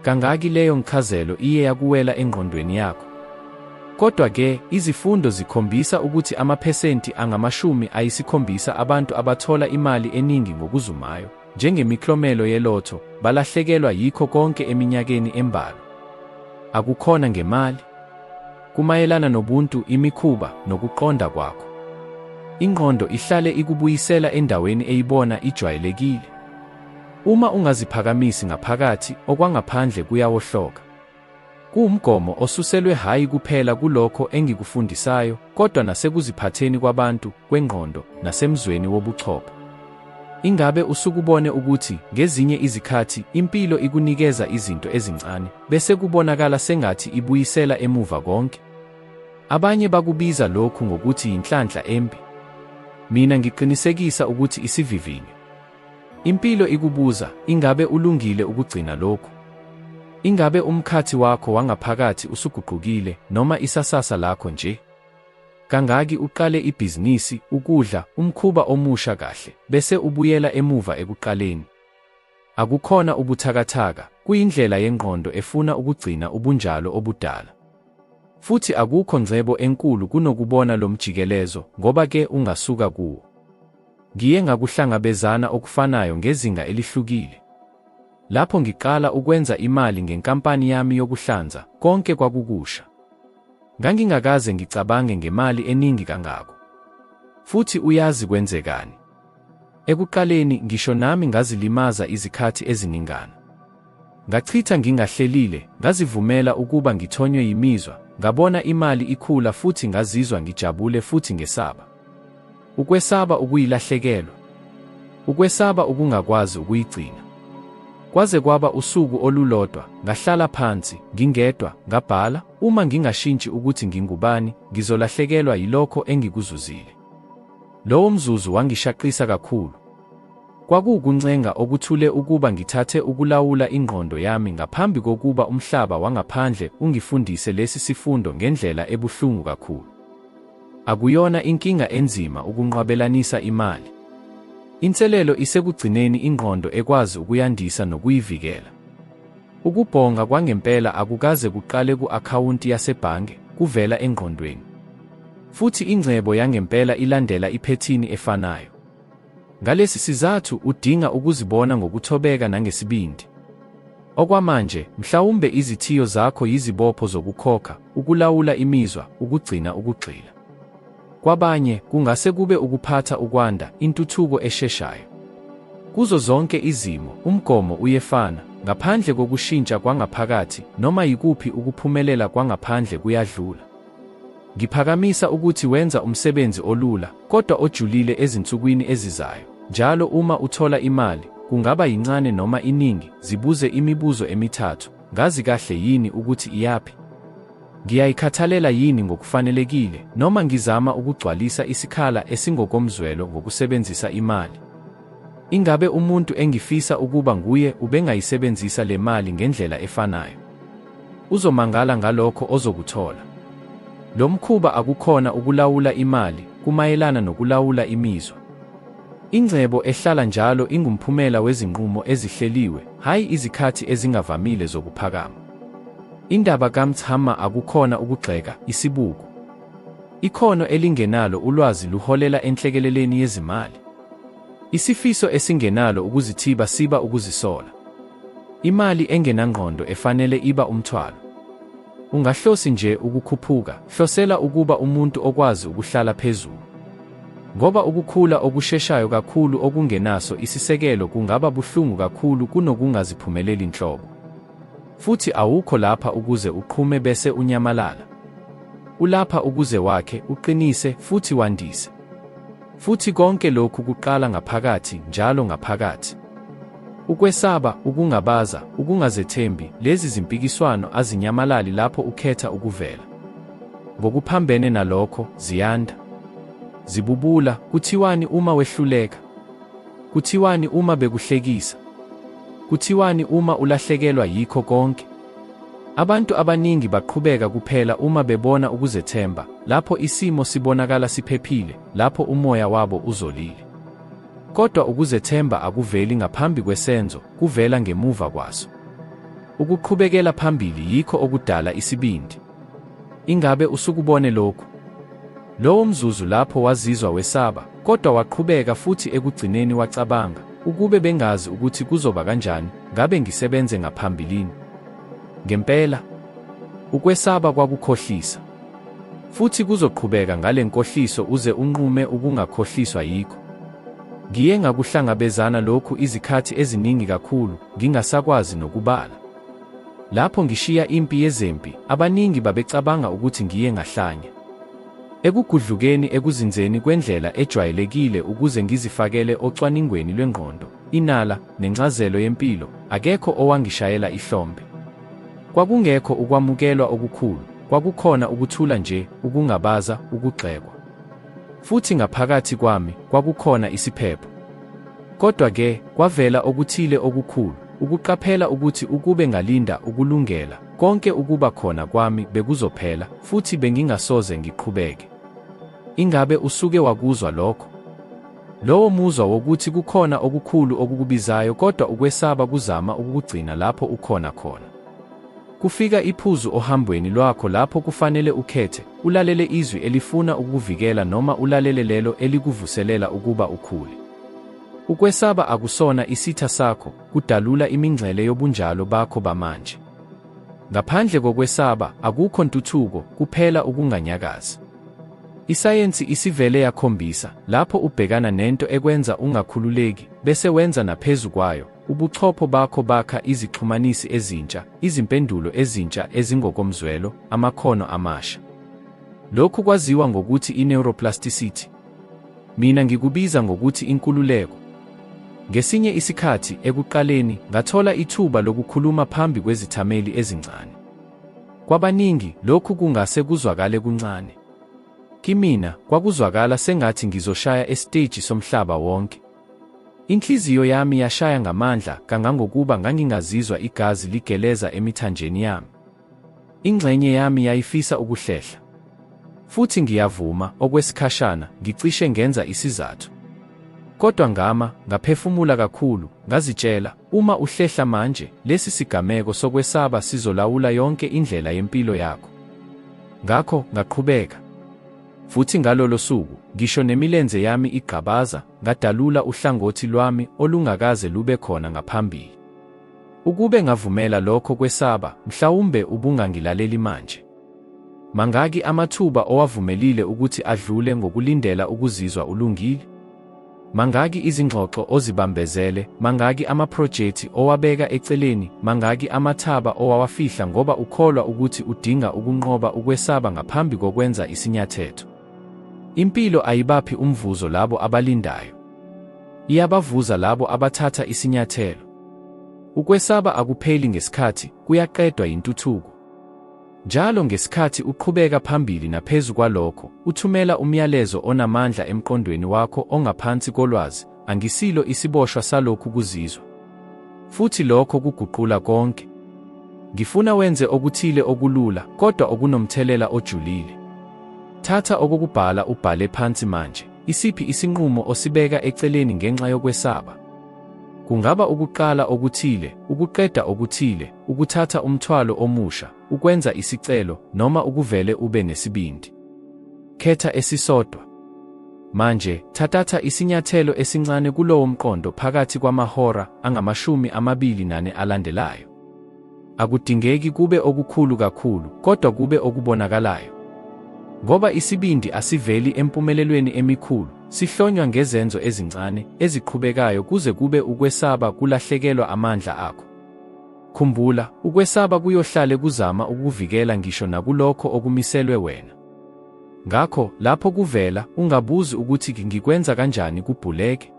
Kangaki leyo ncazelo iye yakuwela engqondweni yakho? Kodwa-ke, izifundo zikhombisa ukuthi amaphesenti angama-70 abantu abathola imali eningi ngokuzumayo, njengemiklomelo ye-lotto, balahlekelwa yikho konke eminyakeni embalwa. Akukhona ngemali. Kumayelana nobuntu, imikhuba, nokuqonda kwakho. Ingqondo ihlale ikubuyisela endaweni eyibona ijwayelekile. Uma ungaziphakamisi ngaphakathi, okwangaphandle kuyawohloka. Kuwumgomo osuselwe hhayi kuphela kulokho engikufundisayo, kodwa nasekuziphatheni kwabantu, kwengqondo, nasemzweni wobuchopho. Ingabe usukubone ukuthi, ngezinye izikhathi, impilo ikunikeza izinto ezincane, bese kubonakala sengathi ibuyisela emuva konke? Abanye bakubiza lokhu ngokuthi yinhlanhla embi. Mina ngiqinisekisa ukuthi isivivinyo. Impilo ikubuza, ingabe ulungile ukugcina lokhu? Ingabe umkhathi wakho wangaphakathi usuguqukile, noma isasasa lakho nje? Kangaki uqale ibhizinisi, ukudla, umkhuba omusha kahle, bese ubuyela emuva ekuqaleni? Akukhona ubuthakathaka, kuyindlela yengqondo efuna ukugcina ubunjalo obudala. Futhi akukho ngcebo enkulu kunokubona lo mjikelezo, ngoba ke ungasuka kuwo. Ngiye ngakuhlangabezana okufanayo ngezinga elihlukile. Lapho ngiqala ukwenza imali ngenkampani yami yokuhlanza, konke kwakukusha. Ngangingakaze ngicabange ngemali eningi kangako. Futhi uyazi kwenzekani? Ekuqaleni, ngisho nami ngazilimaza izikhathi eziningana. Ngachitha ngingahlelile, ngazivumela ukuba ngithonywe yimizwa, ngabona imali ikhula futhi ngazizwa ngijabule futhi ngesaba. Ukwesaba ukuyilahlekelwa. Ukwesaba ukungakwazi ukuyigcina. Kwaze kwaba usuku olulodwa, ngahlala phansi, ngingedwa, ngabhala, uma ngingashintshi ukuthi ngingubani, ngizolahlekelwa yilokho engikuzuzile. Lowo mzuzu wangishaqisa kakhulu. Kwakuwukuncenga okuthule ukuba ngithathe ukulawula ingqondo yami ngaphambi kokuba umhlaba wangaphandle ungifundise lesi sifundo ngendlela ebuhlungu kakhulu. Akuyona inkinga enzima ukunqwabelanisa imali. Inselelo isekugcineni ingqondo ekwazi ukuyandisa nokuyivikela. Ukubhonga kwangempela akukaze kuqale ku-akhawunti yasebhange, kuvela engqondweni. Futhi ingcebo yangempela ilandela iphethini efanayo. Ngalesi sizathu, udinga ukuzibona ngokuthobeka nangesibindi. Okwamanje, mhlawumbe izithiyo zakho yizibopho zokukhokha, ukulawula imizwa, ukugcina ukugxila. Kwabanye, kungase kube ukuphatha ukwanda, intuthuko esheshayo. Kuzo zonke izimo, umgomo uyefana, ngaphandle kokushintsha kwangaphakathi, noma yikuphi ukuphumelela kwangaphandle kuyadlula. Ngiphakamisa ukuthi wenza umsebenzi olula, kodwa ojulile ezinsukwini ezizayo. Njalo uma uthola imali, kungaba yincane noma iningi, zibuze imibuzo emithathu, Ngazi kahle yini ukuthi iyaphi? Ngiyayikhathalela yini ngokufanelekile, noma ngizama ukugcwalisa isikhala esingokomzwelo ngokusebenzisa imali? Ingabe umuntu engifisa ukuba nguye ubengayisebenzisa le mali ngendlela efanayo? Uzomangala ngalokho ozokuthola. Lo mkhuba akukhona ukulawula imali, kumayelana nokulawula imizwa. Ingcebo ehlala njalo ingumphumela wezinqumo ezihleliwe, hhayi izikhathi ezingavamile zokuphakama. Indaba kaMts Hammer akukhona ukugxeka, isibuko. Ikhono elingenalo ulwazi luholela enhlekeleleni yezimali. Isifiso esingenalo ukuzithiba siba ukuzisola. Imali engenangqondo efanele iba umthwalo. Ungahlosi nje ukukhuphuka, hlosela ukuba umuntu okwazi ukuhlala phezulu. Ngoba ukukhula okusheshayo kakhulu okungenaso isisekelo kungaba buhlungu kakhulu kunokungaziphumeleli nhlobo. Futhi awukho lapha ukuze uqhume bese unyamalala. Ulapha ukuze wakhe, uqinise, futhi wandise. Futhi konke lokhu kuqala ngaphakathi, njalo ngaphakathi. Ukwesaba, ukungabaza, ukungazethembi, lezi zimpikiswano azinyamalali lapho ukhetha ukuvela. Ngokuphambene nalokho, ziyanda. Zibubula, kuthiwani uma wehluleka? Kuthiwani uma bekuhlekisa? Kuthiwani uma ulahlekelwa yikho konke? Abantu abaningi baqhubeka kuphela uma bebona ukuzethemba, lapho isimo sibonakala siphephile, lapho umoya wabo uzolile. Kodwa ukuzethemba akuveli ngaphambi kwesenzo, kuvela ngemuva kwaso. Ukuqhubekela phambili yikho okudala isibindi. Ingabe usukubone lokhu? Lowo mzuzu lapho wazizwa wesaba, kodwa waqhubeka futhi ekugcineni wacabanga, ukube bengazi ukuthi kuzoba kanjani, ngabe ngisebenze ngaphambilini. Ngempela, ukwesaba kwakukhohlisa. Futhi kuzoqhubeka ngale nkohliso uze unqume ukungakhohliswa yikho. Ngiye ngakuhlangabezana lokhu izikhathi eziningi kakhulu, ngingasakwazi nokubala. Lapho ngishiya impi yezempi, abaningi babecabanga ukuthi ngiye ngahlanya. Ekugudlukeni ekuzinzeni kwendlela ejwayelekile ukuze ngizifakele ocwaningweni lwengqondo, inala, nencazelo yempilo, akekho owangishayela ihlombe. Kwakungekho ukwamukelwa okukhulu, kwakukhona ukuthula nje, ukungabaza, ukugxekwa. Futhi ngaphakathi kwami, kwakukhona isiphepho. Kodwa-ke, kwavela okuthile okukhulu, ukuqaphela ukuthi ukube ngalinda ukulungela, konke ukuba khona kwami bekuzophela, futhi bengingasoze ngiqhubeke. Ingabe usuke wakuzwa lokho? Lowo muzwa wokuthi kukhona okukhulu okukubizayo kodwa ukwesaba kuzama ukukugcina lapho ukhona khona. Kufika iphuzu ohambweni lwakho lapho kufanele ukhethe, ulalele izwi elifuna ukukuvikela noma ulalele lelo elikuvuselela ukuba ukhule. Ukwesaba akusona isitha sakho, kudalula imingcele yobunjalo bakho bamanje. Ngaphandle kokwesaba, akukho ntuthuko, kuphela ukunganyakazi. Isayensi isivele yakhombisa, lapho ubhekana nento ekwenza ungakhululeki, bese wenza naphezu kwayo, ubuchopho bakho bakha izixhumanisi ezintsha, izimpendulo ezintsha ezingokomzwelo, amakhono amasha. Lokhu kwaziwa ngokuthi i-neuroplasticity. Mina ngikubiza ngokuthi inkululeko. Ngesinye isikhathi, ekuqaleni, ngathola ithuba lokukhuluma phambi kwezithameli ezincane. Kwabaningi, lokhu kungase kuzwakale kuncane. Kimina, kwakuzwakala sengathi ngizoshaya esiteji somhlaba wonke. Inhliziyo yami yashaya ngamandla kangangokuba ngangingazizwa igazi ligeleza emithanjeni yami. Ingxenye yami yayifisa ukuhlehla. Futhi ngiyavuma, okwesikhashana, ngicishe ngenza isizathu. Kodwa ngama, ngaphefumula kakhulu, ngazitshela, uma uhlehla manje, lesi sigameko sokwesaba sizolawula yonke indlela yempilo yakho. Ngakho, ngaqhubeka. Futhi ngalolo suku, ngisho nemilenze yami igqabaza, ngadalula uhlangothi lwami olungakaze lube khona ngaphambili. Ukube ngavumela lokho kwesaba, mhlawumbe ubungangilaleli manje. Mangaki amathuba owavumelile ukuthi adlule ngokulindela ukuzizwa ulungile? Mangaki izingxoxo ozibambezele, mangaki amaphrojekthi owabeka eceleni, mangaki amathaba owawafihla ngoba ukholwa ukuthi udinga ukunqoba ukwesaba ngaphambi kokwenza isinyathetho? Impilo ayibaphi umvuzo labo abalindayo. Iyabavuza labo abathatha isinyathelo. Ukwesaba akupheli ngesikhathi, kuyaqedwa yintuthuko. Njalo ngesikhathi uqhubeka phambili naphezu kwalokho, uthumela umyalezo onamandla emqondweni wakho ongaphansi kolwazi, Angisilo isiboshwa salokhu kuzizwa. Futhi lokho kuguqula konke. Ngifuna wenze okuthile okulula, kodwa okunomthelela ojulile. Thatha okokubhala ubhale phansi manje, isiphi isinqumo osibeka eceleni ngenxa yokwesaba? Kungaba ukuqala okuthile, ukuqeda okuthile, ukuthatha umthwalo omusha, ukwenza isicelo, noma ukuvele ube nesibindi. Khetha esisodwa. Manje, thatatha isinyathelo esincane kulowo mqondo phakathi kwamahora angamashumi-amabili nane alandelayo. Akudingeki kube okukhulu kakhulu, kodwa kube okubonakalayo. Ngoba isibindi asiveli empumelelweni emikhulu, sihlonywa ngezenzo ezincane, eziqhubekayo kuze kube ukwesaba kulahlekelwa amandla akho. Khumbula, ukwesaba kuyohlale kuzama ukukuvikela ngisho nakulokho okumiselwe wena. Ngakho, lapho kuvela, ungabuzi ukuthi ngikwenza kanjani kubhuleke.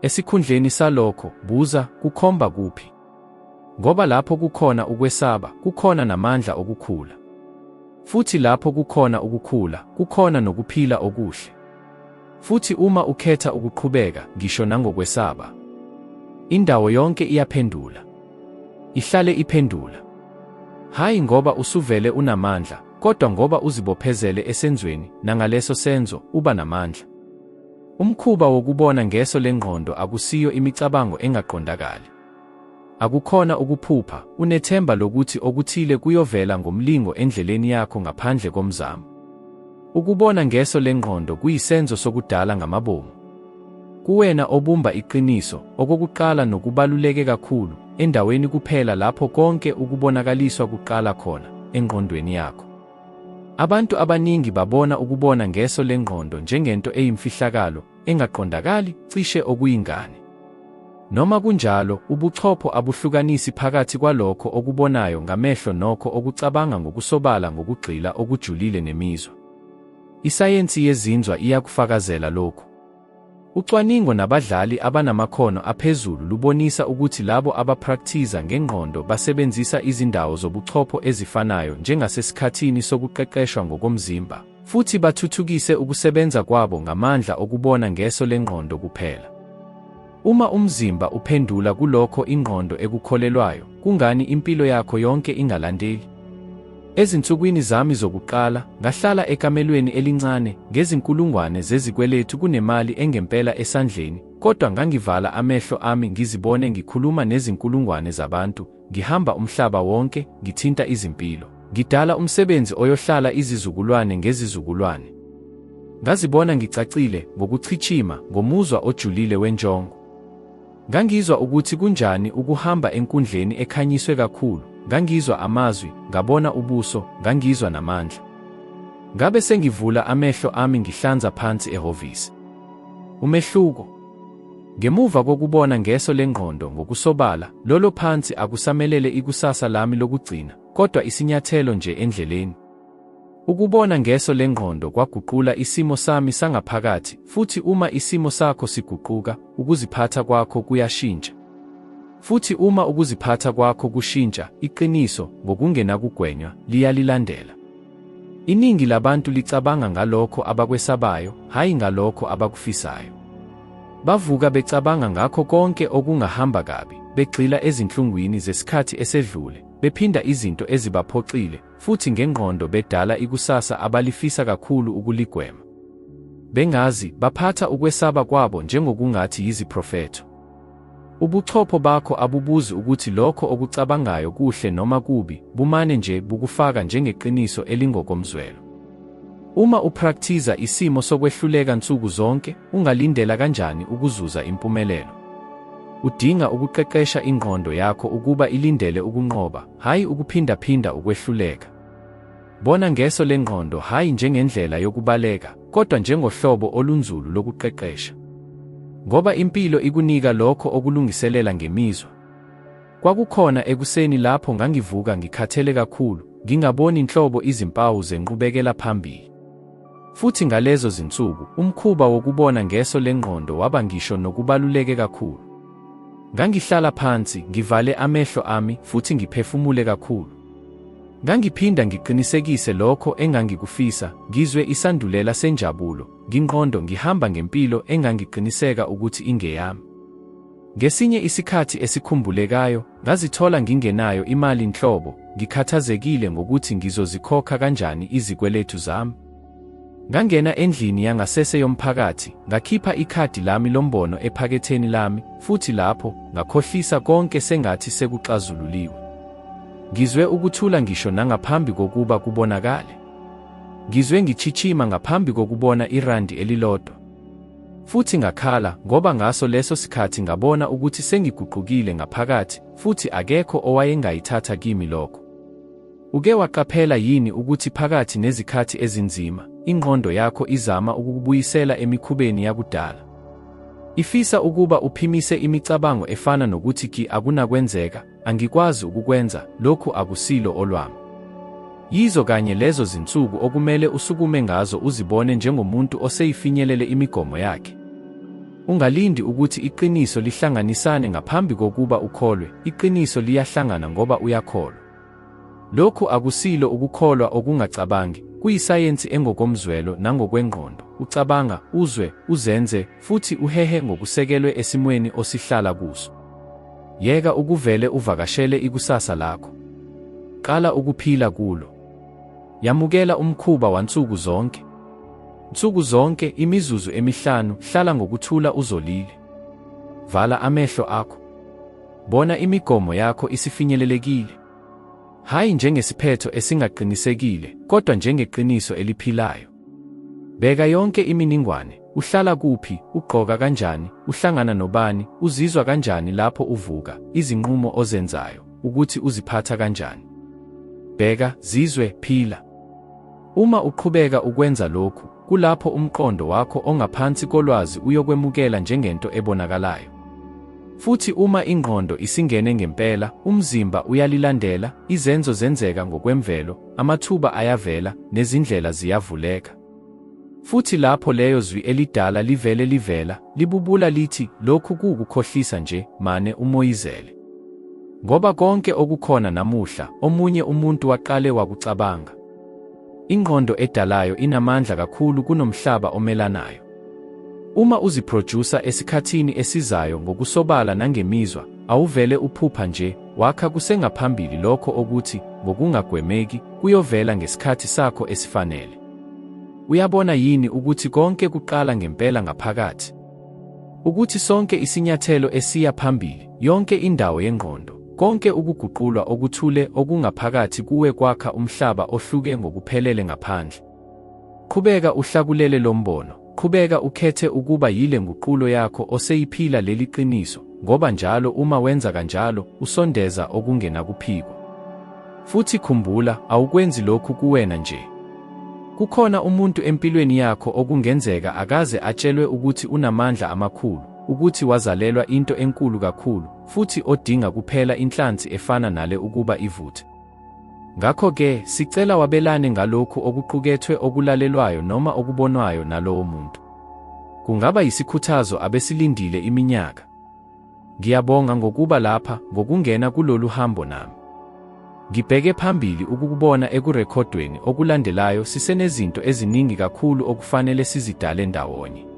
Esikhundleni salokho, buza, kukhomba kuphi? Ngoba lapho kukhona ukwesaba, kukhona namandla okukhula. Futhi lapho kukhona ukukhula, kukhona nokuphila okuhle. Futhi uma ukhetha ukuqhubeka, ngisho nangokwesaba, Indawo yonke iyaphendula. Ihlale iphendula. Hhayi ngoba usuvele unamandla, kodwa ngoba uzibophezele esenzweni, nangaleso senzo, uba namandla. Umkhuba wokubona ngeso lengqondo akusiyo imicabango engaqondakali. Akukhona ukuphupha, unethemba lokuthi okuthile kuyovela ngomlingo endleleni yakho ngaphandle komzamo. Ukubona ngeso lengqondo kuyisenzo sokudala ngamabomu. Kuwena obumba iqiniso, okokuqala nokubaluleke kakhulu, endaweni kuphela lapho konke ukubonakaliswa kuqala khona, engqondweni yakho. Abantu abaningi babona ukubona ngeso lengqondo njengento eyimfihlakalo, engaqondakali, cishe okuyingane. Noma kunjalo, ubuchopho abuhlukanisi phakathi kwalokho okubonayo ngamehlo nokho okucabanga ngokusobala ngokugxila okujulile nemizwa. Isayensi yezinzwa iyakufakazela lokhu. Ucwaningo nabadlali abanamakhono aphezulu lubonisa ukuthi labo abaphrakthiza ngengqondo basebenzisa izindawo zobuchopho ezifanayo njengasesikhathini sokuqeqeshwa ngokomzimba, futhi bathuthukise ukusebenza kwabo ngamandla okubona ngeso lengqondo kuphela. Uma umzimba uphendula kulokho ingqondo ekukholelwayo, kungani impilo yakho yonke ingalandeli? Ezinsukwini zami zokuqala, ngahlala ekamelweni elincane, ngezinkulungwane zezikweletu kunemali engempela esandleni, kodwa ngangivala amehlo ami ngizibone ngikhuluma nezinkulungwane zabantu, ngihamba umhlaba wonke, ngithinta izimpilo, ngidala umsebenzi oyohlala izizukulwane ngezizukulwane. Ngazibona ngicacile, ngokuchichima, ngomuzwa ojulile wenjongo. Ngangizwa ukuthi kunjani ukuhamba enkundleni ekhanyiswe kakhulu, ngangizwa amazwi, ngabona ubuso, ngangizwa namandla. Ngabe sengivula amehlo ami ngihlanza phansi ehhovisi. Umehluko. Ngemuva kokubona ngeso lengqondo ngokusobala, lolo phansi akusamelele ikusasa lami lokugcina, kodwa isinyathelo nje endleleni. Ukubona ngeso lengqondo kwaguqula isimo sami sangaphakathi, futhi uma isimo sakho siguquka, ukuziphatha kwakho kuyashintsha. Futhi uma ukuziphatha kwakho kushintsha, iqiniso, ngokungenakugwenywa, liyalilandela. Iningi labantu licabanga ngalokho abakwesabayo, hhayi ngalokho abakufisayo. Bavuka becabanga ngakho konke okungahamba kabi, begxila ezinhlungwini zesikhathi esedlule, bephinda izinto ezibaphoxile, futhi ngengqondo bedala ikusasa abalifisa kakhulu ukuligwema. Bengazi, baphatha ukwesaba kwabo njengokungathi yiziprofetho. Ubuchopho bakho abubuzi ukuthi lokho okucabangayo kuhle noma kubi, bumane nje bukufaka njengeqiniso elingokomzwelo. Uma uphrakthiza isimo sokwehluleka nsuku zonke, ungalindela kanjani ukuzuza impumelelo? Udinga ukuqeqesha ingqondo yakho ukuba ilindele ukunqoba, hhayi ukuphindaphinda ukwehluleka. Bona ngeso lengqondo hhayi njengendlela yokubaleka, kodwa njengohlobo olunzulu lokuqeqesha. Ngoba impilo ikunika lokho okulungiselela ngemizwa. Kwakukhona ekuseni lapho ngangivuka ngikhathele kakhulu, ngingaboni nhlobo izimpawu zenqubekela phambili. Futhi ngalezo zinsuku, umkhuba wokubona ngeso lengqondo waba ngisho nokubaluleke kakhulu. Ngangihlala phansi, ngivale amehlo ami, futhi ngiphefumule kakhulu. Ngangiphinda ngiqinisekise lokho engangikufisa, ngizwe isandulela senjabulo, ngingqondo ngihamba ngempilo engangiqiniseka ukuthi ingeyami. Ngesinye isikhathi esikhumbulekayo, ngazithola ngingenayo imali nhlobo, ngikhathazekile ngokuthi ngizozikhokha kanjani izikweletu zami. Ngangena endlini yangasese yomphakathi, ngakhipha ikhadi lami lombono ephaketheni lami, futhi lapho, ngakhohlisa konke sengathi sekuxazululiwe. Ngizwe ukuthula ngisho nangaphambi kokuba kubonakale. Ngizwe ngichichima ngaphambi kokubona irandi elilodwa. Futhi ngakhala, ngoba ngaso leso sikhathi ngabona ukuthi sengiguqukile ngaphakathi, futhi akekho owayengayithatha kimi lokho. Uke waqaphela yini ukuthi phakathi nezikhathi ezinzima, ingqondo yakho izama ukukubuyisela emikhubeni yakudala? Ifisa ukuba uphimise imicabango efana nokuthi ki akunakwenzeka, angikwazi ukukwenza, lokhu akusilo olwami. Yizo kanye lezo zinsuku okumele usukume ngazo uzibone njengomuntu oseyifinyelele imigomo yakhe. Ungalindi ukuthi iqiniso lihlanganisane ngaphambi kokuba ukholwe, iqiniso liyahlangana ngoba uyakholwa. Lokhu akusilo ukukholwa okungacabangi, kuyisayensi engokomzwelo nangokwengqondo, ucabanga, uzwe, uzenze, futhi uhehe ngokusekelwe esimweni osihlala kuso. Yeka ukuvele uvakashele ikusasa lakho. Qala ukuphila kulo. Yamukela umkhuba wansuku zonke. Nsuku zonke, imizuzu emihlanu, hlala ngokuthula uzolile. Vala amehlo akho. Bona imigomo yakho isifinyelelekile. Hhayi njengesiphetho esingaqinisekile, kodwa njengeqiniso eliphilayo. Bheka yonke iminingwane, uhlala kuphi, ugqoka kanjani, uhlangana nobani, uzizwa kanjani lapho uvuka, izinqumo ozenzayo, ukuthi uziphatha kanjani. Bheka, zizwe, phila. Uma uqhubeka ukwenza lokhu, kulapho umqondo wakho ongaphansi kolwazi uyokwemukela njengento ebonakalayo. Futhi uma ingqondo isingene ngempela, umzimba uyalilandela, izenzo zenzeka ngokwemvelo, amathuba ayavela, nezindlela ziyavuleka. Futhi lapho leyo zwi elidala livele livela, libubula lithi, lokhu kuwukukhohlisa nje, mane umoyizele. Ngoba konke okukhona namuhla, omunye umuntu waqale wakucabanga. Ingqondo edalayo inamandla kakhulu kunomhlaba omelanayo. Uma uziphrojusa esikhathini esizayo ngokusobala nangemizwa, awuvele uphupha nje, wakha kusengaphambili lokho okuthi, ngokungagwemeki, kuyovela ngesikhathi sakho esifanele. Uyabona yini ukuthi konke kuqala ngempela ngaphakathi? Ukuthi sonke isinyathelo esiya phambili, yonke indawo yengqondo, konke ukuguqulwa okuthule okungaphakathi kuwe kwakha umhlaba ohluke ngokuphelele ngaphandle. Qhubeka uhlakulele lo mbono, qhubeka ukhethe ukuba yile nguqulo yakho oseyiphila leli qiniso, ngoba njalo uma wenza kanjalo, usondeza okungenakuphikwa. Futhi khumbula, awukwenzi lokhu kuwena nje. Kukhona umuntu empilweni yakho okungenzeka akaze atshelwe ukuthi unamandla amakhulu, ukuthi wazalelwa into enkulu kakhulu, futhi odinga kuphela inhlansi efana nale ukuba ivuthe. Ngakho-ke, sicela wabelane ngalokhu okuqukethwe okulalelwayo noma okubonwayo nalowo muntu. Kungaba yisikhuthazo abesilindile iminyaka. Ngiyabonga ngokuba lapha, ngokungena kulolu hambo nami. Ngibheke phambili ukukubona ekurekhodweni okulandelayo sisenezinto eziningi kakhulu okufanele sizidale ndawonye.